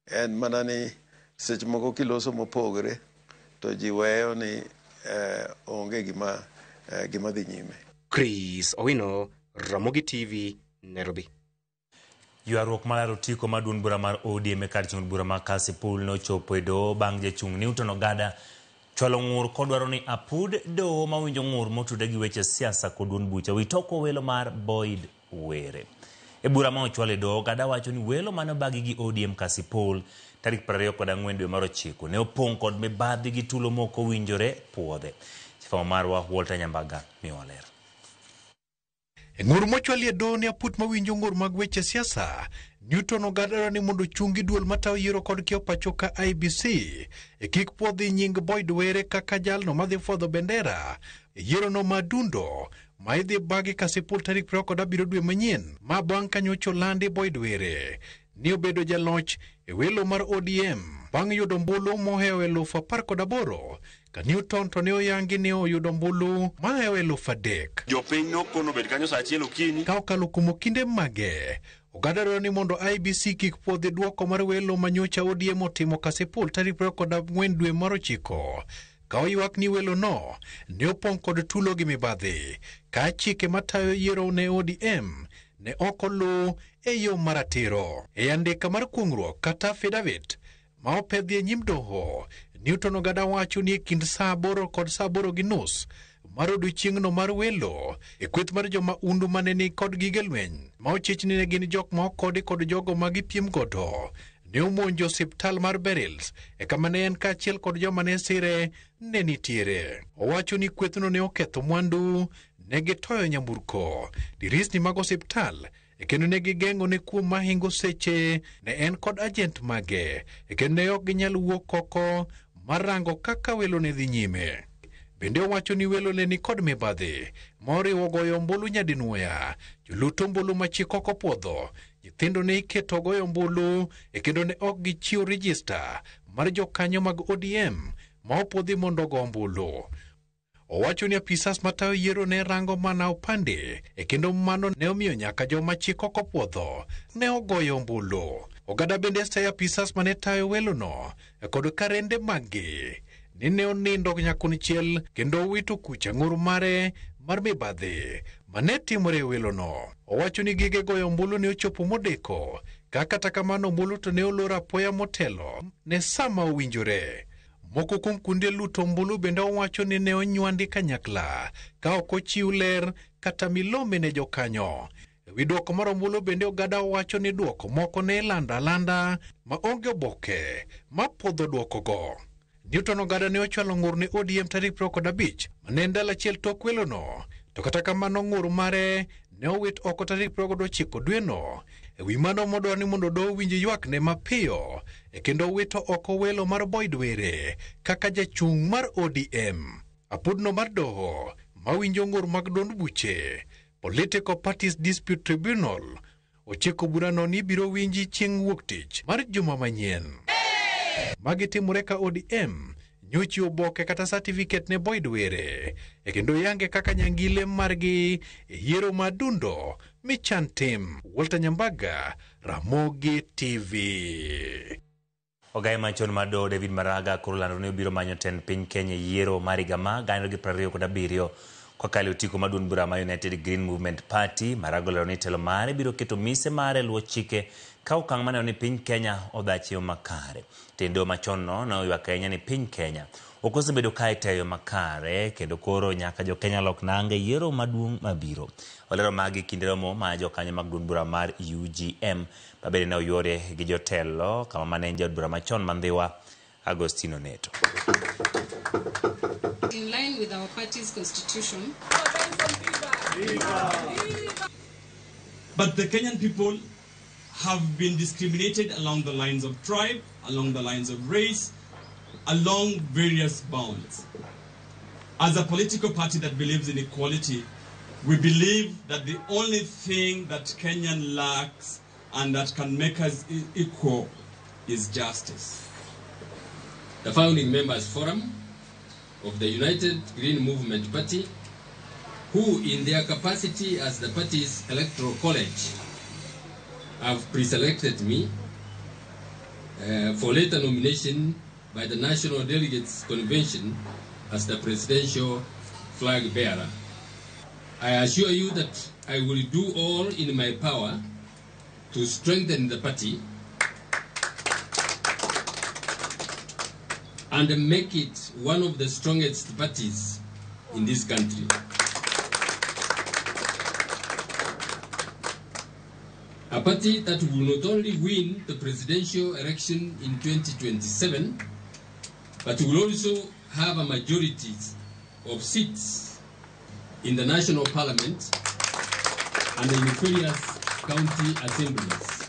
En mana ni seche moko kiloso mopogore to ji weyo ni onge gima dhi nyime. Chris Owino, Ramogi TV, Nairobi. Ywaruok mar laro otiko mar duond bura mar ODM e kar chung' bura ma Kasipul nochopo e doho bang' jachung' Newton Ogada chwalo ng'ur kodwaro ni apud doho mawinjo ng'ur motudore gi weche siasa kod duond bucha witoko welo mar Boyd Were. E bura ma ochwal e doho, Ogada wacho ni welo mane obagi gi ODM Kasipul tarik 24 dwe mar 9 ne opong' kod mibadhi gi tulo mok owinjore puodhe. Jafwambo marwa Walter Nyambaga miyowa ler. E ng'ur mochwal e doho ne aput mawinjo ng'ur mag weche siasa, Newton Ogada dwaro ni mondo ochungi duol matayo yiero kod kiewo pacho ka IEBC e kik puodhi nying Boyd Were kaka jalno madhi fwadho bendera e yierono ma Dundo ma idhi bagi Kasipul tarik 27 dwe manyien ma bang' ka nyocha olandi Boyd Were ni obedo jaloch e welo mar ODM bang' yudo ombulu mohewo 18,000 ka Newton to ne oyangi ni oyudo ombulu mahewo 3,000. Jopiny nokono obed kanyo saa 1 okinyi. Ka okalo kuom okinde mage, oganda dwaro ni mondo IEBC kik puodhi duoko mar welo ma nyocha ODM otimo Kasipul tarik 24 dwe mar 9 ka oywak ni welono ne opong' kod tulo gi mibadhi ka chike matayo yiero ne ODM ne ok oluw e yo maratiro. E andika mar kuong'ruok kata affidavit ma opedhi e nyim doho, Newton Ogada wacho ni e kind saa 8 kod saa 8:30 mar odiechieng'no mar welo e kweth mar joma undu mane ni kod gige lweny ma ochich ni ne gin jok ma okodi kod jogo ma gipiem godo ne omonjo osiptal mar Beryls e kama ne en kaachiel kod joma ne sire ne nitiere. Owacho ni kwethno ne oketho mwandu, ne gitoyo nyamburko, dirisni mag osiptal e kendo ne gigeng'o ne kuom mahingo seche ne en kod ajent mage e kendo ne ok ginyal wuok oko mar rango kaka welo ne dhi nyime. Bende owacho ni welo ne ni kod mibadhi moriwo goyo ombulu nyadinwoya, jolut ombulu ma chik ok opuodho, nyithindo ne iketo goyo ombulu e kendo ne ok gichiwo rejista mar jokanyo mag ODM ma opuodhi mondo ogo ombulu. Owacho ni apisas matayo yiero ne rango mana opande e kendo mano ne omiyo nyaka joma chik ok opuodho ne ogoyo ombulu. Oganda bende seyo apisas mane tayo welono kod karende maggi ni ne onindo nyakonchiel kendo owito kucha ng'ur mare mar mibadhi mane timore e welono. Owacho ni gige goyo ombulu ne ochopo modeko ka kata kamano ombulu to ne olor apoya motelo ne sama owinjore. Moko kuom kuonde luto ombulu bende owacho ni ne onywandi kanyakla ka ok ochiw ler kata milome ne jokanyo. E wi duoko mar ombulu bende oganda owacho ni duoko moko ne ilando alanda ma onge oboke ma puodho duokogo. Newton Ogada ne ochwalo ng'ur ne ODM tarik 25 mane en ndalo achiel tok welono, to kata kamano ng'ur mare ne owit oko tarik 29 dweno. E wi mano modwaro ni mondo doho owinj ywakne mapiyo e kendo owito oko welo mar Boyd Were kaka jachung' mar ODM. Apudno mar doho mawinjo ng'ur mag duond buche Political Parties Dispute Tribunal ochiko burano ni biro winji chieng' wuok tich mar juma manyien. Magi timore ka ODM nyochiwo oboke kata certificate ne Boyd Were e kendo yange kaka nyangile margi e yiero ma Dundo michan tim. Walter Nyambaga, Ramogi TV. Ogaye machon mar doho David Maraga koro olando ni obiro manyo tend piny Kenya e yiero mar higa ma 2027 kokalo e otiko mar duond bura mar United Green Movement Party. Maraga olero ni telo mare biro keto mise mare luwo chike ka okang' maneno ni piny Kenya odhach e yo makare. Tend doho machon no ne oywak ahinya ni piny Kenya ok osebedo ka itayo makare kendo koro nyaka jo Kenya lok nanga e yiero maduong' mabiro. Olero magi kinde romo ma jokanyo mag duond bura mar UGM ma bende ne oyuore gi jotelo kama mane en jaod bura machon ma Ndhiwa Agostino Neto. In line with our party's constitution. But the Kenyan people have been discriminated along the lines of tribe, along the lines of race, along various bounds. As a political party that believes in equality, we believe that the only thing that Kenyan lacks and that can make us equal is justice. The founding members forum of the United Green Movement Party, who in their capacity as the party's electoral college have pre-selected me for later nomination by the National Delegates Convention as the presidential flag bearer. I assure you that I will do all in my power to strengthen the party and make it one of the strongest parties in this country. A party that will not only win the presidential election in 2027, but will also have a majority of seats in the national parliament and in various county assemblies.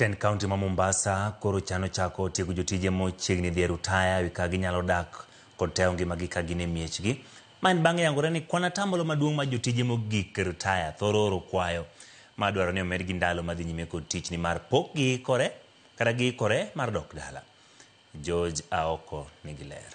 Tend kaunti ma Mombasa koro chano chako tiego jotije mochiegni dhi e rutaya ewi kaka ginyalo dak kod tayo ngimagi ka gin e miechgi. Ma en bang' yangore ni kwan atamalo maduong' mar jotije mogik e rutaya thoro oro kwayo mar dwaro ni omedgi ndalo madhi nyime kod tich nimar pok giikore kata giikore mar dok dala. George Aoko nigi ler.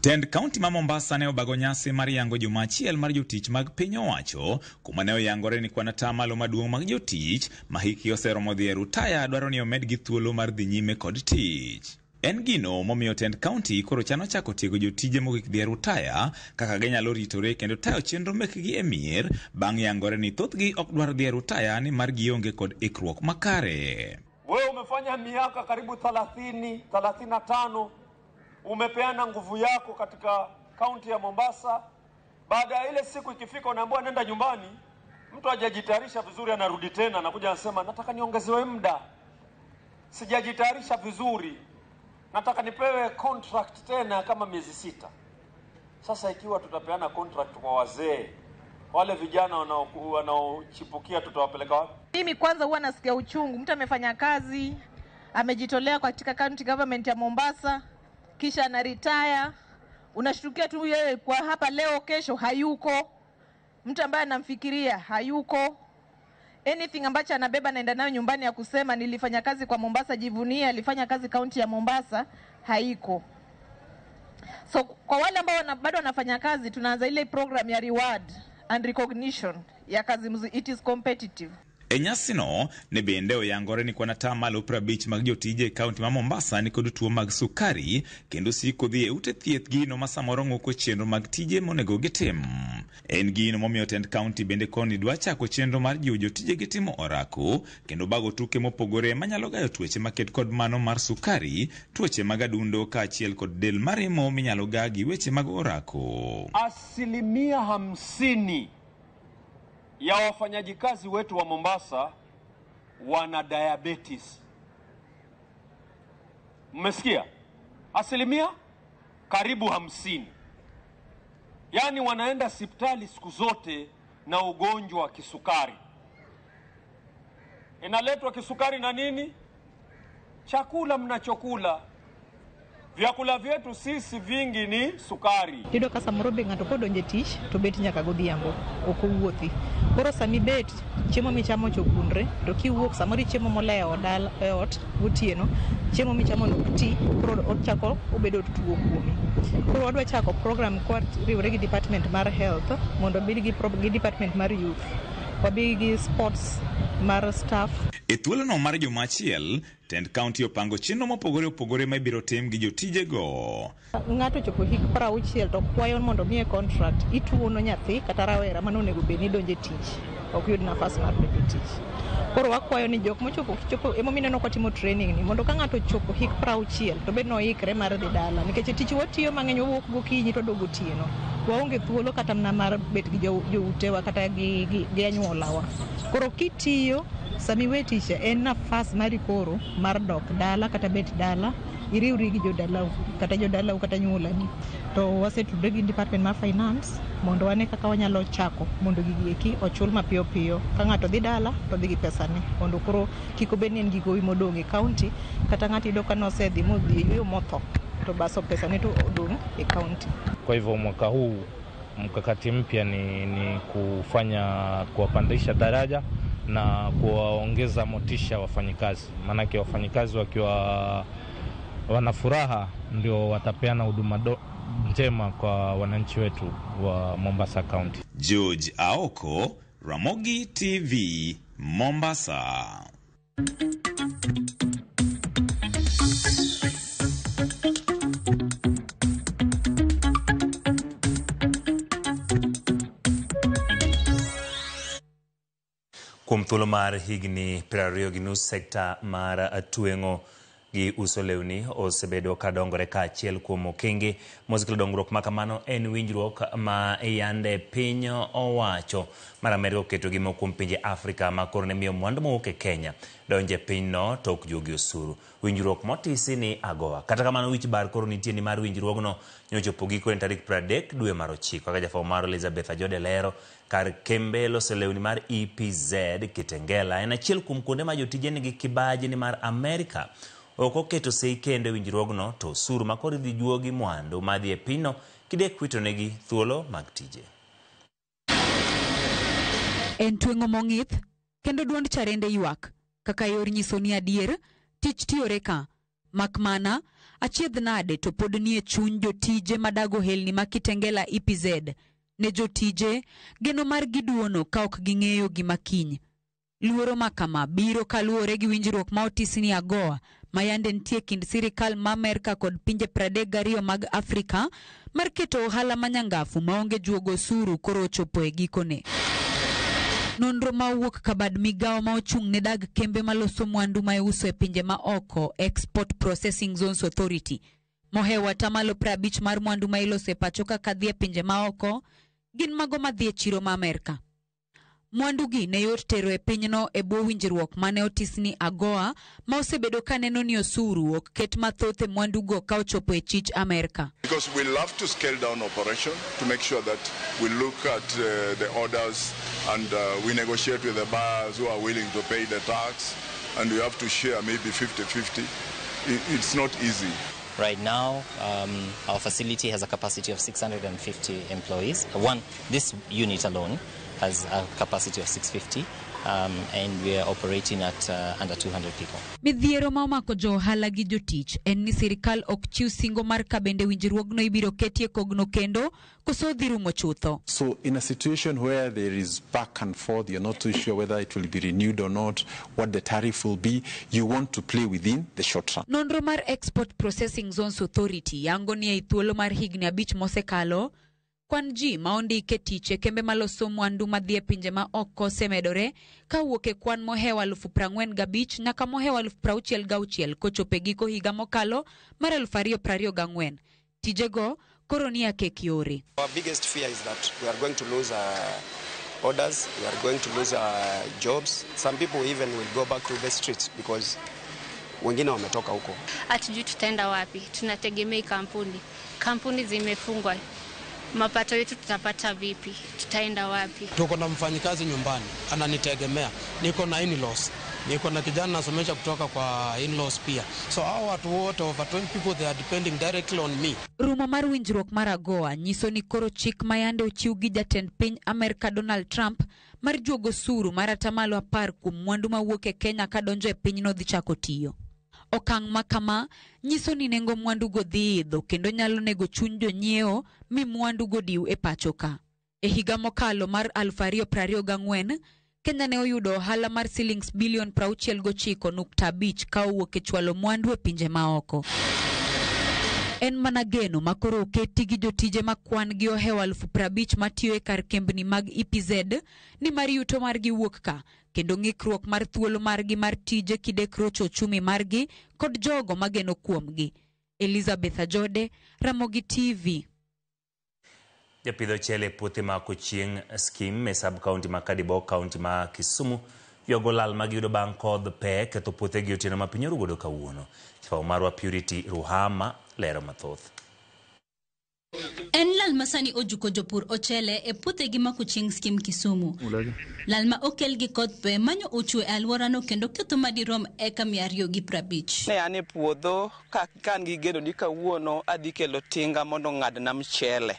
Tend kaunti ma Mombasa ne obago nyasi mar yango juma achiel mar jotich mag piny owacho, kuma ne oyangore ni kwan atamalo maduong' mag jotich ma hikgi oseromo dhi e rutaya dwaro ni omedgi thuolo mar dhi nyime kod tich. En gino momiyo tend kaunti koro chano chako tiego jotije mogik dhi e rutaya kaka ginyalo ritore kendo tayo chenro mekgi e mier bang' yangore ni thothgi ok dwar dhi e rutaya nimar gionge kod ikruok makare. Wewe umefanya miaka karibu 30, 35, umepeana nguvu yako katika kaunti ya Mombasa. Baada ya ile siku ikifika, unaambiwa nenda nyumbani. Mtu hajajitayarisha vizuri, anarudi tena, anakuja anasema, nataka niongezewe muda, sijajitayarisha vizuri, nataka nipewe contract tena kama miezi 6. Sasa ikiwa tutapeana contract kwa wazee, wale vijana wanaochipukia tutawapeleka wapi? Mimi kwanza huwa nasikia uchungu, mtu amefanya kazi, amejitolea katika county government ya Mombasa, kisha ana retire, unashtukia tu yeye kwa hapa leo, kesho hayuko. Mtu ambaye anamfikiria hayuko. Anything ambacho anabeba naenda nayo nyumbani ya kusema nilifanya kazi kwa Mombasa, jivunie alifanya kazi kaunti ya Mombasa, haiko. So kwa wale ambao bado wanafanya kazi, tunaanza ile program ya reward and recognition ya kazi mzuri, it is competitive. E nyasino ne bende oyangore ni kwan atamalo 50 mag jotije e kaunti ma Mombasa nikod tuo mag sukari kendo siko dhi e ute thieth gino ma samoro ng'uko chenro mag tije monego gitim. En gino momiyo tend kaunti bende koni dwa chako chenro mar jiwo jotije gi timo orako kendo bago tuke mopogore manyalo gayo tuoche maket kod mano mar sukari, tuoche mag adundo kaachiel kod del maremo minyalo gaa gi weche mag orako. 50% ya wafanyaji kazi wetu wa Mombasa wana diabetes. Mmesikia? Karibu 50%. Yaani wanaenda hospitali siku zote na ugonjwa wa kisukari. Inaletwa kisukari na nini? Chakula mnachokula. Vyakula vyetu sisi vingi ni sukari. Iyudo ka samoro be ng'ato kodonjo e tich to bet nyaka godhiambo, ok owuothi. Koro sami bet, chiemo michamo cha ogundre, to kiwuok samoro ichiemo molewo dala e ot gotieno, chiemo michamo no ok ti, koro ochako obedo tuo kuomi. Koro wadwa chako program kwariwore gi department mar health mondo obed gi department mar youth, wabi gi sports mar staff. E thuolono mar juma achiel, tend kaunti opango chenro mopogore opogore ma ibiro tim gi jotijego. Ng'ato ochopo hik 60 to kwayo mondo miye contract, ituono nyathi kata rawera mano onego bed ni donjo e tich, ok yud nafas mar donjo e tich. Koro wakwayo ni jok mochopo chopo, emomiyo ineno ka watimo training ni mondo ka ng'ato ochopo hik 60 to bed noikre mar dhi dala, nikech tich watiyo mang'eny, wawuok gokinyi to waduogo otieno. Waonge thuolo kata mana mar bet gi joutewa kata gi anyuolawa. Koro kitiyo sami we tich en nafas mari koro mar dok dala kata bet dala, iriwri gi jodalau kata jodalau kata anyuolani. To wasetudre gi department mar finance mondo wane kaka wanyalo chako mondo gigi eki ochul mapiyo piyo. Ka ng'ato dhi dala to dhi gi pesane mondo koro kik obed ni en gi gowi modong' e kaunti, kata ng'ato yudo ka nosedhi modhi e yueyo motho to baso pesane to odong' e kaunti. Kwa hivyo mwaka huu mkakati mpya ni kufanya kuwapandisha daraja na kuwaongeza motisha wafanyikazi, maanake wafanyikazi wakiwa wana furaha ndio watapeana huduma njema kwa wananchi wetu wa Mombasa County. George Aoko, Ramogi TV, Mombasa. Kuom thuolo mar higni 20.5, sekta mar tweng'o gi uso lewni osebedo ka dongore kaachiel kuom okenge mosekelo dongruok ma kamano en winjruok ma yande piny owacho mar Amerka oketo gi moko kuom pinje Afrika ma koro ne miyo mwandu mowuok e Kenya donjo e pinyno to ok juogi osuru. Winjruok motisi ni AGOA. Kata kamano wich bar koro nitie ni mar winjruogno nyochopo gikone tarik 30 dwe mar ochiko. Kaka jafwambo marwa Elizabeth Ajode lero, kar kembe loso lewni mar EPZ Kitengela en achiel kuom kuonde ma jotije nigi kibaji ni mar Amerka ok oketo sei kendo e winjruogno to osuru ma koro idhi juogi mwandu madhi e pinyno kidek witonegi thuolo mag tije. En tweng'o mong'ith kendo duond charende ywak kaka yor nyiso ni adier tich tiyore ka. Mak mana achiedh nade to pod nie chuny jotije madago helni ma Kitengela EPZ. Ne jotije geno margi duono ka ok ging'eyo gima kiny. Luoro ma kama biro kaluwore gi winjruok ma otis ni AGOA ma yande nitie kind sirikal ma Amerka kod pinje 32 mag Afrika mar keto ohala manyangafu maonge juogo osuru koro ochopo e gikone. Nonro ma owuok kabad migawo ma ochung' ne dag kembe maloso mwandu ma iuso e pinje ma oko Export Processing Zones Authority mohewo atamalo 50 mar mwandu ma iloso e pacho kaka dhi e pinje ma oko gin mago madhi e chiro ma Amerka. Mwandu gi ne yot tero e pinyno e bwo winjruok mane otis ni AGOA ma osebedo ka neno ni osuru ok ket mathoth e mwandugo ka ochopo e chich Amerka. Because we love to scale down operation to make sure that we look at the orders and we negotiate with the buyers who are willing to pay the tax, and we have to share maybe 50-50. It's not easy. Right now, our facility has a capacity of 650 employees. This unit alone has a capacity of 650, and we are operating at under 200 people. Midhiero ma omako jo ohala gi jotich en ni sirikal ok chiw singo mar ka bende winjruogno ibiro ketie kogno kendo koso dhi rumo chutho. So in a situation where there is back and forth, you're not too sure whether it will be renewed or not, what the tariff will be, you want to play within the short run. Nonro mar Export Processing Zones Authority yango ni ei thuolo mar higni 5 mosekalo, kwan ji ma ondike tich e kembe maloso mwandu madhi e pinje ma oko osemedore kawuok e kwan mohewo 45,000 nyaka mohewo 66,000 kochopo e giko higa mokalo mar 2024. Tijego koro ni akek yore. Our biggest fear is that we are going to lose orders, we are going to lose jobs. Some people even will go back to the streets because wengine wametoka huko. Hatujui tutaenda wapi, tunategemea kampuni. Kampuni zimefungwa. Mapato yetu tutapata vipi? Tutaenda wapi? Tuko na mfanyikazi nyumbani ananitegemea, niko na in-laws, niko na kijana nasomesha kutoka kwa in-laws pia. So hao watu wote over 20 people, they are depending directly on me. Rumo mar winjruok mar AGOA nyiso ni koro chik ma yande ochiw gi jatend piny Amerka Donald Trump mar juogo osuru mar atamalo 10 kuom mwandu mawuok e Kenya kadonjo e pinyno dhi chako tiyo. Okang' ma kama nyiso ni nengo mwandugo dhi idho kendo nyalo nego chuny jonyiewo mi mwandugo diw e pacho ka. E higa mokalo mar 2024, Kenya ne oyudo ohala mar silings bilion 69.5 ka owuok e chwalo mwandu e pinje maoko. En mana geno ma koro oketi gi jotije ma kwan gi ohewo 50,000 matiyo e kar kembni mag EPZ ni mar yuto margi wuok ka kendo ng'ikruok mar thuolo margi mar tije kidek rocho ochumi margi kod jogo mageno kuomgi. Elizabeth Ajode, Ramogi TV. Japidh ochele e puothe ma Kochieng' Scheme e sub county ma Kadibo, county ma Kisumu ywago lal magiyudo bang' kodh pe ketho puothegi otieno ma piny orugodo kawuono. Jafwambo marwa Purity Ruhama lero mathoth. En lal masani ojuko jopur ochele e puothegi ma Kochieng' Scheme Kisumu. Lal ma okel gi kodh pe manyo ochwe e alworano kendo ketho madirom eka 250. Ne an e puodho ka an gi geno ni kawuono adhi kelo tinga mondo ng'adna mchele.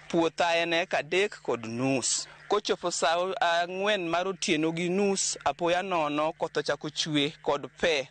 Puotha en eka 3.5. Kochopo saa 4 mar otieno gi nus, apoya nono koth ochako chwe kod pe.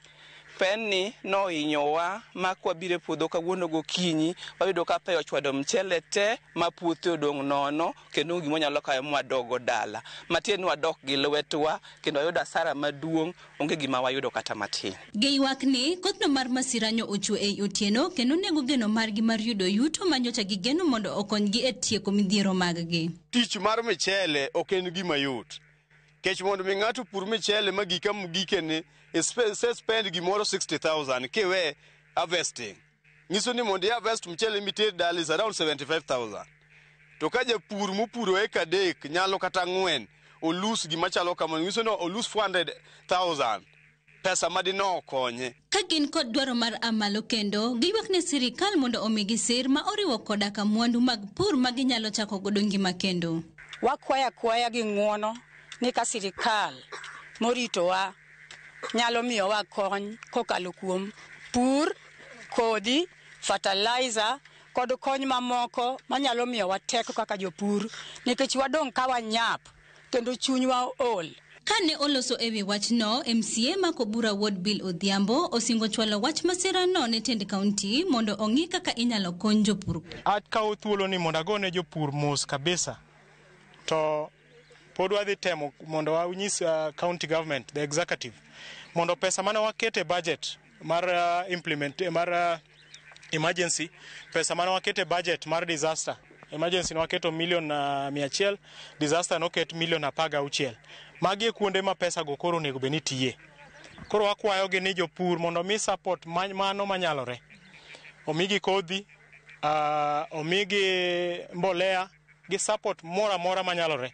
Penni nohinyowa ma kwabiro e puodho kawuono gokinyi, wayudo ka pe ochwado mchele te ma puothe odong' nono kendo onge gima wanyalo kayo mwadog dala. Matiende ni wadok gi lwetwa kendo wayudo asara maduong', onge gima wayudo kata matin. Giywak ni kothno mar masira nyo ochwe ei otieno kendo nego geno margi mar yudo yuto ma nyocha gigeno mondo okonygi e tieko midhiero maggi. Tich mar mchele ok en gima yot. Kech mondo mi ng'ato pur mchele ma gika mogikene Ise spend gimoro 60,000 kiwe harvesting. Nyiso ni mondo i harvest mchele miter dala is around 75,000. To ka japur mopuro eka 3 nyalo kata 4 olus gima chalo kamano, nyiso ni olus 400,000 pesa madino okonye. Ka gin kod dwaro mar amalo kendo, giywak ne sirikal mondo omigi sir ma oriwo koda ka mwandu mag pur ma ginyalo chako godo ngima kendo. Wakwaya akwaya gi ng'uono ni ka sirikal moritowa nyalo miyowa kony kokalo kuom pur, kodhi, fertilizer kod kony mamoko manyalo miyowa teko kaka jopur, nikech wadong' ka wanyap kendo chunywa ool. Kane oloso ewi wachno, MCA ma Kobura Ward Bill Odhiambo osingo chwalo wach masirano ne tend kaunti mondo ong'i kaka inyalo kony jopur. Akawo thuolo ni mondo agone jopur mos kabisa, to pod wadhi temo mondo wanyis county government, the executive, mondo pesa mane wakete budget mar implement mar emergency, pesa mane wakete budget mar disaster emergency ne waketo milion 100, disaster noket milion 16. Magi e kuonde ma pesa go koro onego bed ni tiye. Koro wakwayogi ni jopur mondo mi support mano manyalore. Omigi kodhi, omigi mbolea, gi support moro amora manyalore.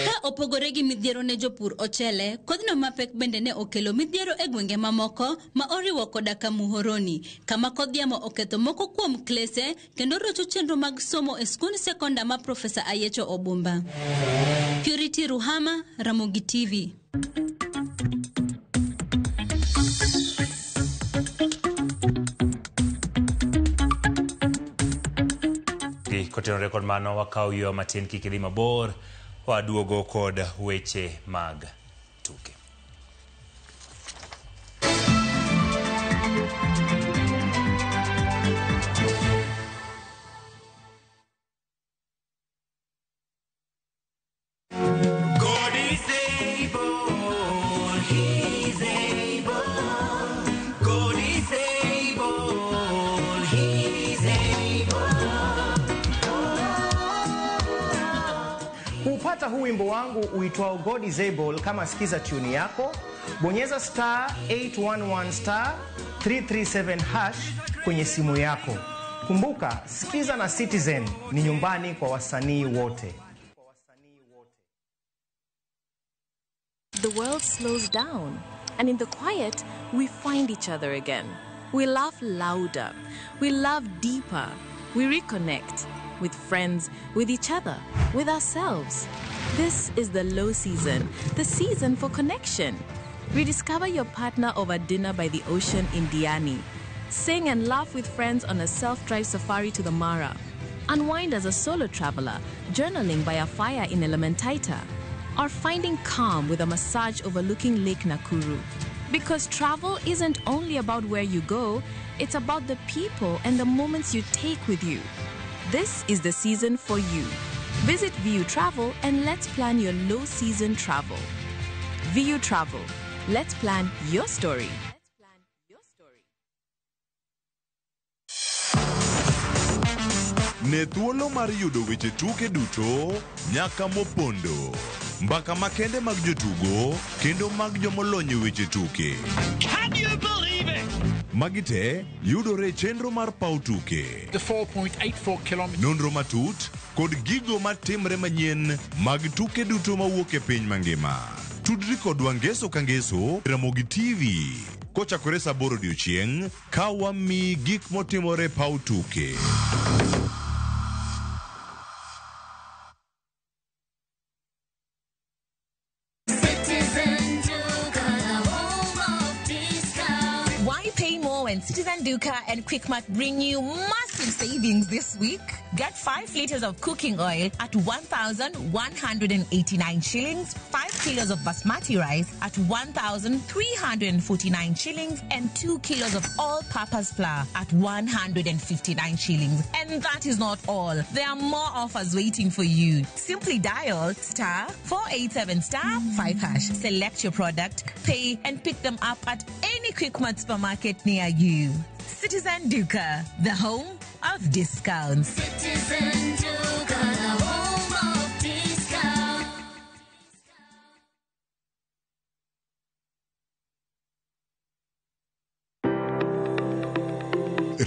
Ka opogore gi midhiero ne jopur ochele, kodhno mapek bende ne okelo midhiero e gwenge mamoko ma oriwo koda ka Muhoroni, kama kodh yamo oketho moko kuom klese kendo rocho chenro mag somo e skund sekonda ma Profesa Ayecho Obumba. Purity Ruhama, Ramogi TV. Kotenore kod mano wakaw yo matin kik idhi mabor, waduogo kod weche mag tuke. God is able, He's able. God is able, He's able. Kupata huu wimbo wangu uitwao God is Able, kama sikiza tune yako, bonyeza star 811 star 337 hash kwenye simu yako. Kumbuka, sikiza na Citizen ni nyumbani kwa wasanii wote. The world slows down, and in the quiet, we find each other again. We laugh louder, we love deeper, we reconnect with friends, with each other, with ourselves. This is the low season, the season for connection. Rediscover your partner over dinner by the ocean in Diani. Sing and laugh with friends on a self-drive safari to the Mara. Unwind as a solo traveler, journaling by a fire in Elementaita. Or finding calm with a massage overlooking Lake Nakuru. Because travel isn't only about where you go, it's about the people and the moments you take with you. This is the season for you. Visit VU Travel and let's plan your low season travel. VU Travel. Let's plan your story. Ne thuolo mar yudo weche tuke duto nyaka mopondo. Mbaka makende mag jotugo kendo mag jomolony e weche tuke. Can you believe it? Magi te yudore e chenro mar paw tuke. The 4.84 kilometers. Nonro matut kod gigo matimre manyien mag tuke duto mawuok e piny mangima. Tudri kodwa ngeso ka ngeso Ramogi TV kochakore saa 8 odiochieng' ka wamiyi gik motimore e paw tuke. Why pay more when Citizen Duka and Quickmart bring you massive savings this week? Get 5 liters of cooking oil at 1,189 shillings, 5 kilos of basmati rice at 1,349 shillings, and 2 kilos of all-purpose flour at 159 shillings. And that is not all. There are more offers waiting for you. Simply dial star 487 star 5 hash. Select your product, pay, and pick them up at any Quickmart supermarket near you. Citizen Duka, the home of discounts. Citizen Duka, the home of discounts.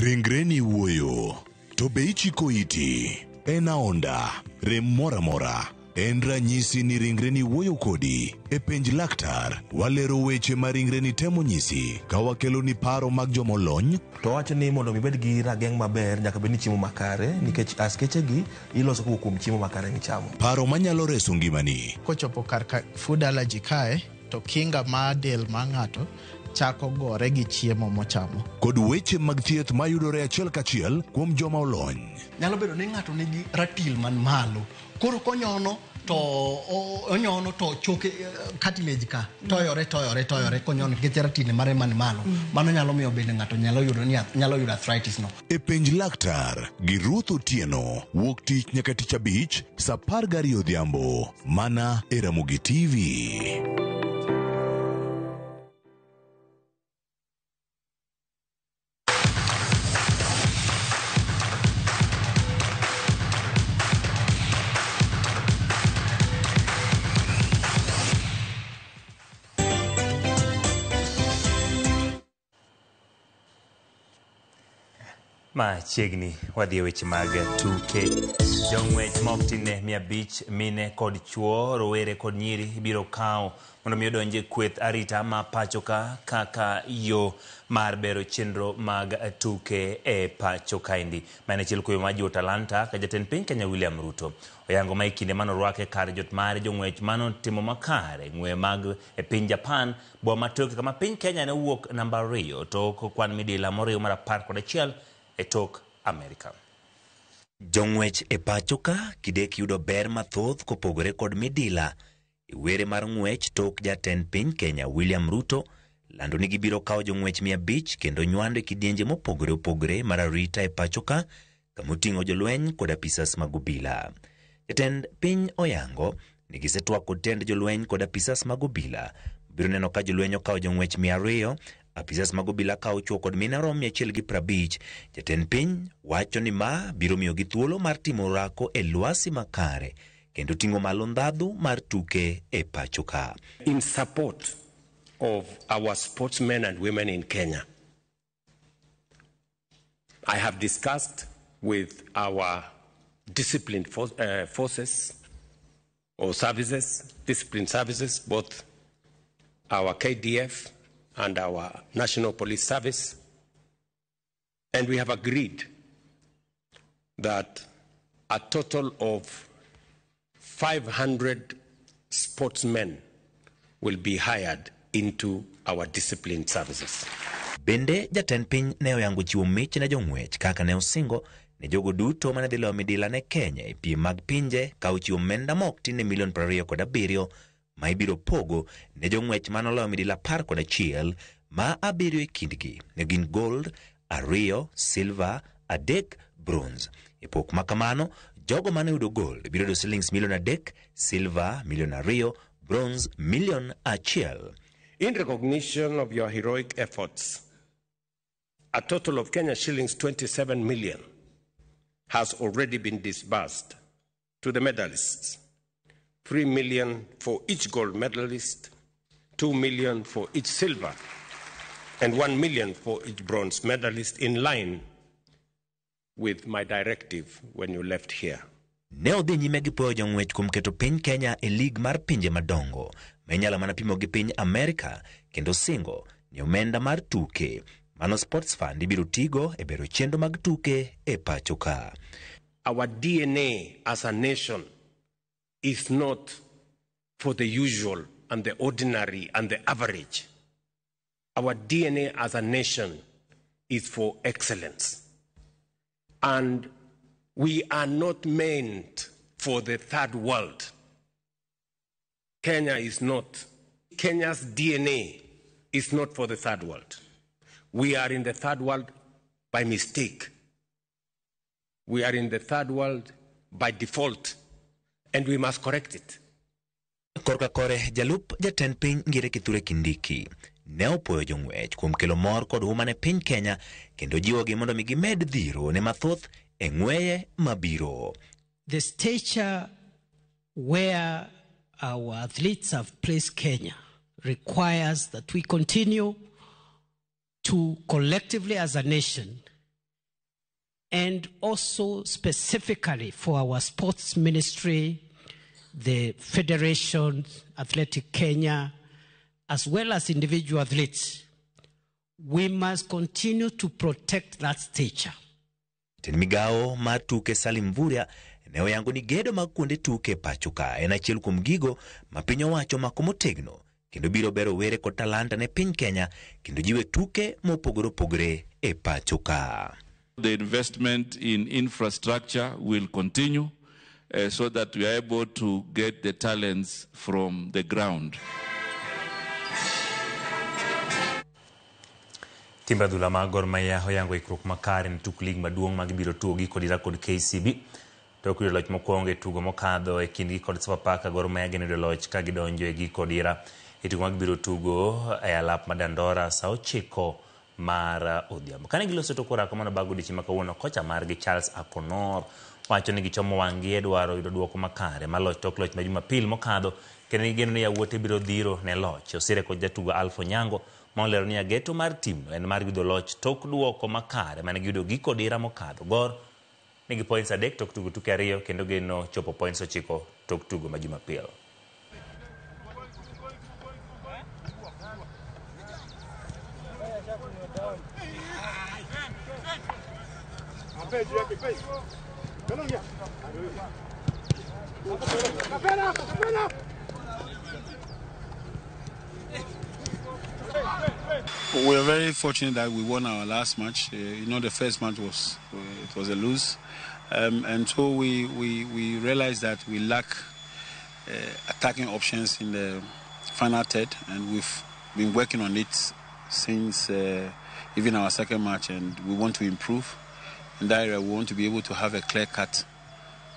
Ringreni wuoyo, to be ichiko iti? En aonda, rem moro amora. En ranyisi ni ringreni wuoyo kodi. E penj laktar, walero weche ma ringreni temo nyisi ka wakeloni paro mag jomolony. To wacho ni mondo mi ibed gi rageng' maber nyaka bed ni chiemo makare nikech askeche gi iloso kowuok kuom chiemo makare michamo. Paro manyalo reso ngimani. Kochopo kar ka food allergy kae to kinga mar del mar ng'ato chako gore gi chiemo mochamo. Kod weche mag thieth mayudore achiel kachiel kuom joma olony. Nyalo bedo ni ng'ato nigi ratil man malo. Koro konyono to onyono to choke cartilage ka toyore toyore toyore konyono nikech ratil mare man malo. Mano nyalo miyo bende ng'ato nyalo yudo ni nyalo yudo arthritis no. E penj laktar gi Ruth Otieno wuok tich nyaka tich abich saa 12 odhiambo mana e Ramogi TV. Machiegni wadhi e weche mag tuke. Jong'wech ma ok tin ne 500 mine kod chuo, rowere kod nyiri ibiro kawo mondo mi odonj e kweth arita ma pacho ka kaka yo mar bero chenro mag tuke e pacho kaendi. Ma en achiel kuom majiwo talanta ka jatend piny Kenya William Ruto oyango ma e kinde manorwake kar jot mare jong'wech manotimo makare ng'we mag e piny Japan boma ma Tokyo kama piny Kenya ne owuok namba 2 tok kwan midila moriw mar 11 e tok Amerika. Jong'wech e pacho ka kidek yudo ber mathoth kopogore kod midila e were mar ng'wech tok jatend piny Kenya William Ruto lando ni gibiro kawo jong'wech 500 kendo nywando e kidienje mopogore opogore mar arita e pacho ka kamoting'o jolweny kod apisas mag obila. Jatend piny oyango ni gisetwak kod tend jolweny kod apisas mag obila. Biro neno ka jolweny okawo jong'wech 200, apisas mag obila kawo chwo kod mine rom 150. Jatend piny wacho ni ma biro miyogi thuolo mar timo orako e lwasi makare kendo ting'o malo ndhadhu mar tuke e pacho ka. In support of our sportsmen and women in Kenya, I have discussed with our disciplined forces or services, disciplined services, both our KDF and our National Police Service, and we have agreed that a total of 500 sportsmen will be hired into our disciplined services. Bende jatend piny ne oyango chiwo mich ne jong'wech kaka ne osingo ne jogo duto mane dhi loyo midila ne Kenya e piem mag pinje ka ochiwo omenda ma ok tin ne milion 27 ma ibiro pogo ne jong'wech manoloyo midila 11 ma 7 e kindgi ne gin gold, 2 silver, 3 bronze. E pok ma kamano, jogo mane oyudo gold biro yudo silings milion 3, silver milion 2, bronze milion 1. In recognition of your heroic efforts, a total of Kenya shillings 27 million has already been disbursed to the medalists. 3 million for each gold medalist, 2 million for each silver, and 1 million for each bronze medalist, in line with my directive when you left here. Ne odhi nyime gi puoyo jong'wech kuom keto piny Kenya e lig mar pinje madongo ma inyalo mana pimo gi piny Amerika kendo singo ni omenda mar tuke mano Sports Fund ibiro tigo e bero chenro mag tuke e pacho ka. Our DNA as a nation is not for the usual and the ordinary and the average. Our DNA as a nation is for excellence. And we are not meant for the third world. Kenya is not. Kenya's DNA is not for the third world. We are in the third world by mistake. We are in the third world by default, and we must correct it. Korka kore jalup jatend piny Ngire Kithure Kindiki ne opuoyo jong'wech kuom kelo mor kod huma ne piny Kenya kendo jiwogi mondo mi gimed dhiro ne mathoth e ng'weye mabiro. The stature where our athletes have placed Kenya requires that we continue to collectively as a nation And also specifically for our sports ministry, the Federation, Athletic Kenya, as well as individual athletes, we must continue to protect that stature. Jatend migawo mar tuke Salim Mvurya ne oyango ni gedo mag kuonde tuke e pacho ka en achiel kuom gigo ma piny owacho omako motegno kendo biro bero were kod talanta ne piny Kenya kendo jiwe tuke mopogore opogore e pacho ka. The investment in infrastructure will continue so that we are able to get the talents from the ground. Timbe adhula mag Gor Mahia oyango ikruok makare ne tuk lig maduong' ma gibiro tugo gi kod kod KCB. Tok yudo loch mokwongo e tugo mokadho e kindgi kod Sofapaka, Gor Mahia geno yudo loch ka gidonjo e giko dira e tugo ma gibiro tugo e alap ma Dandora sa 9 mar odhiambo. Kane giloso tok orako mano bag odiochieng' ma kawuono, kocha margi Charles Akonor wacho ni gichomo wang'gi e dwaro yudo duoko makare mar loch tok loch ma Jumapil mokadho kendo gigeno ni yawuote biro dhiro ne loch. Osire kod jatugo Alpha Onyango ma olero ni ageto mar timno en mar yudo loch tok duoko makare mane giyudo giko dira mokadho. Gor nigi points 3 tok tugo tuke 2 kendo geno chopo points 9 tok tugo ma Jumapil. We are very fortunate that we won our last match. The first match was a lose, and so we realized that we lack attacking options in the final third, and we've been working on it since even our second match, and we want to improve in that area. We want to be able to have a clear cut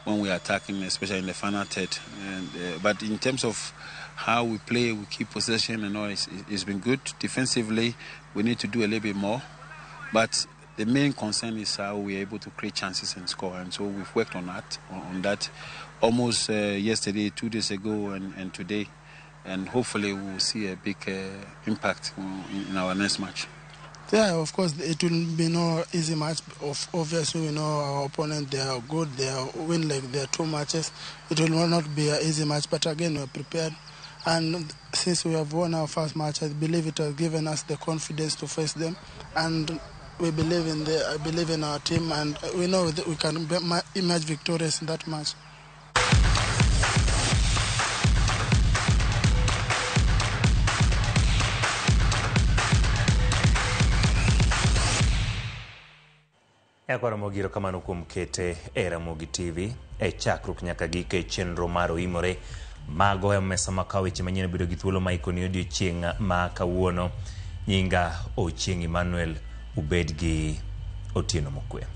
when we are attacking, especially in the final third. And but in terms of how we play, we keep possession and all, it's been good. Defensively, we need to do a little bit more. But the main concern is how we are able to create chances and score. And so we've worked on that almost yesterday, 2 days ago, and today. And hopefully we will see a big impact in our next match. Yeah, of course, it will be no easy match. Obviously, we know our opponent, they are good, they are win like their 2 matches. It will not be an easy match, but again, we are prepared. And since we have won our first match, I believe it has given us the confidence to face them. And we believe in I believe in our team, and we know that we can emerge victorious in that match. Ramogi erokamano kuom kete e Ramogi TV e chakruok nyaka giko e chenro mar Oimore. Mago e mesa ma kawo weche manyien bedo gi thuolo ma ikoni odiochieng' ma kawuono. Nyinga Ochieng' Emmanuel, ubed gi otieno mokwe.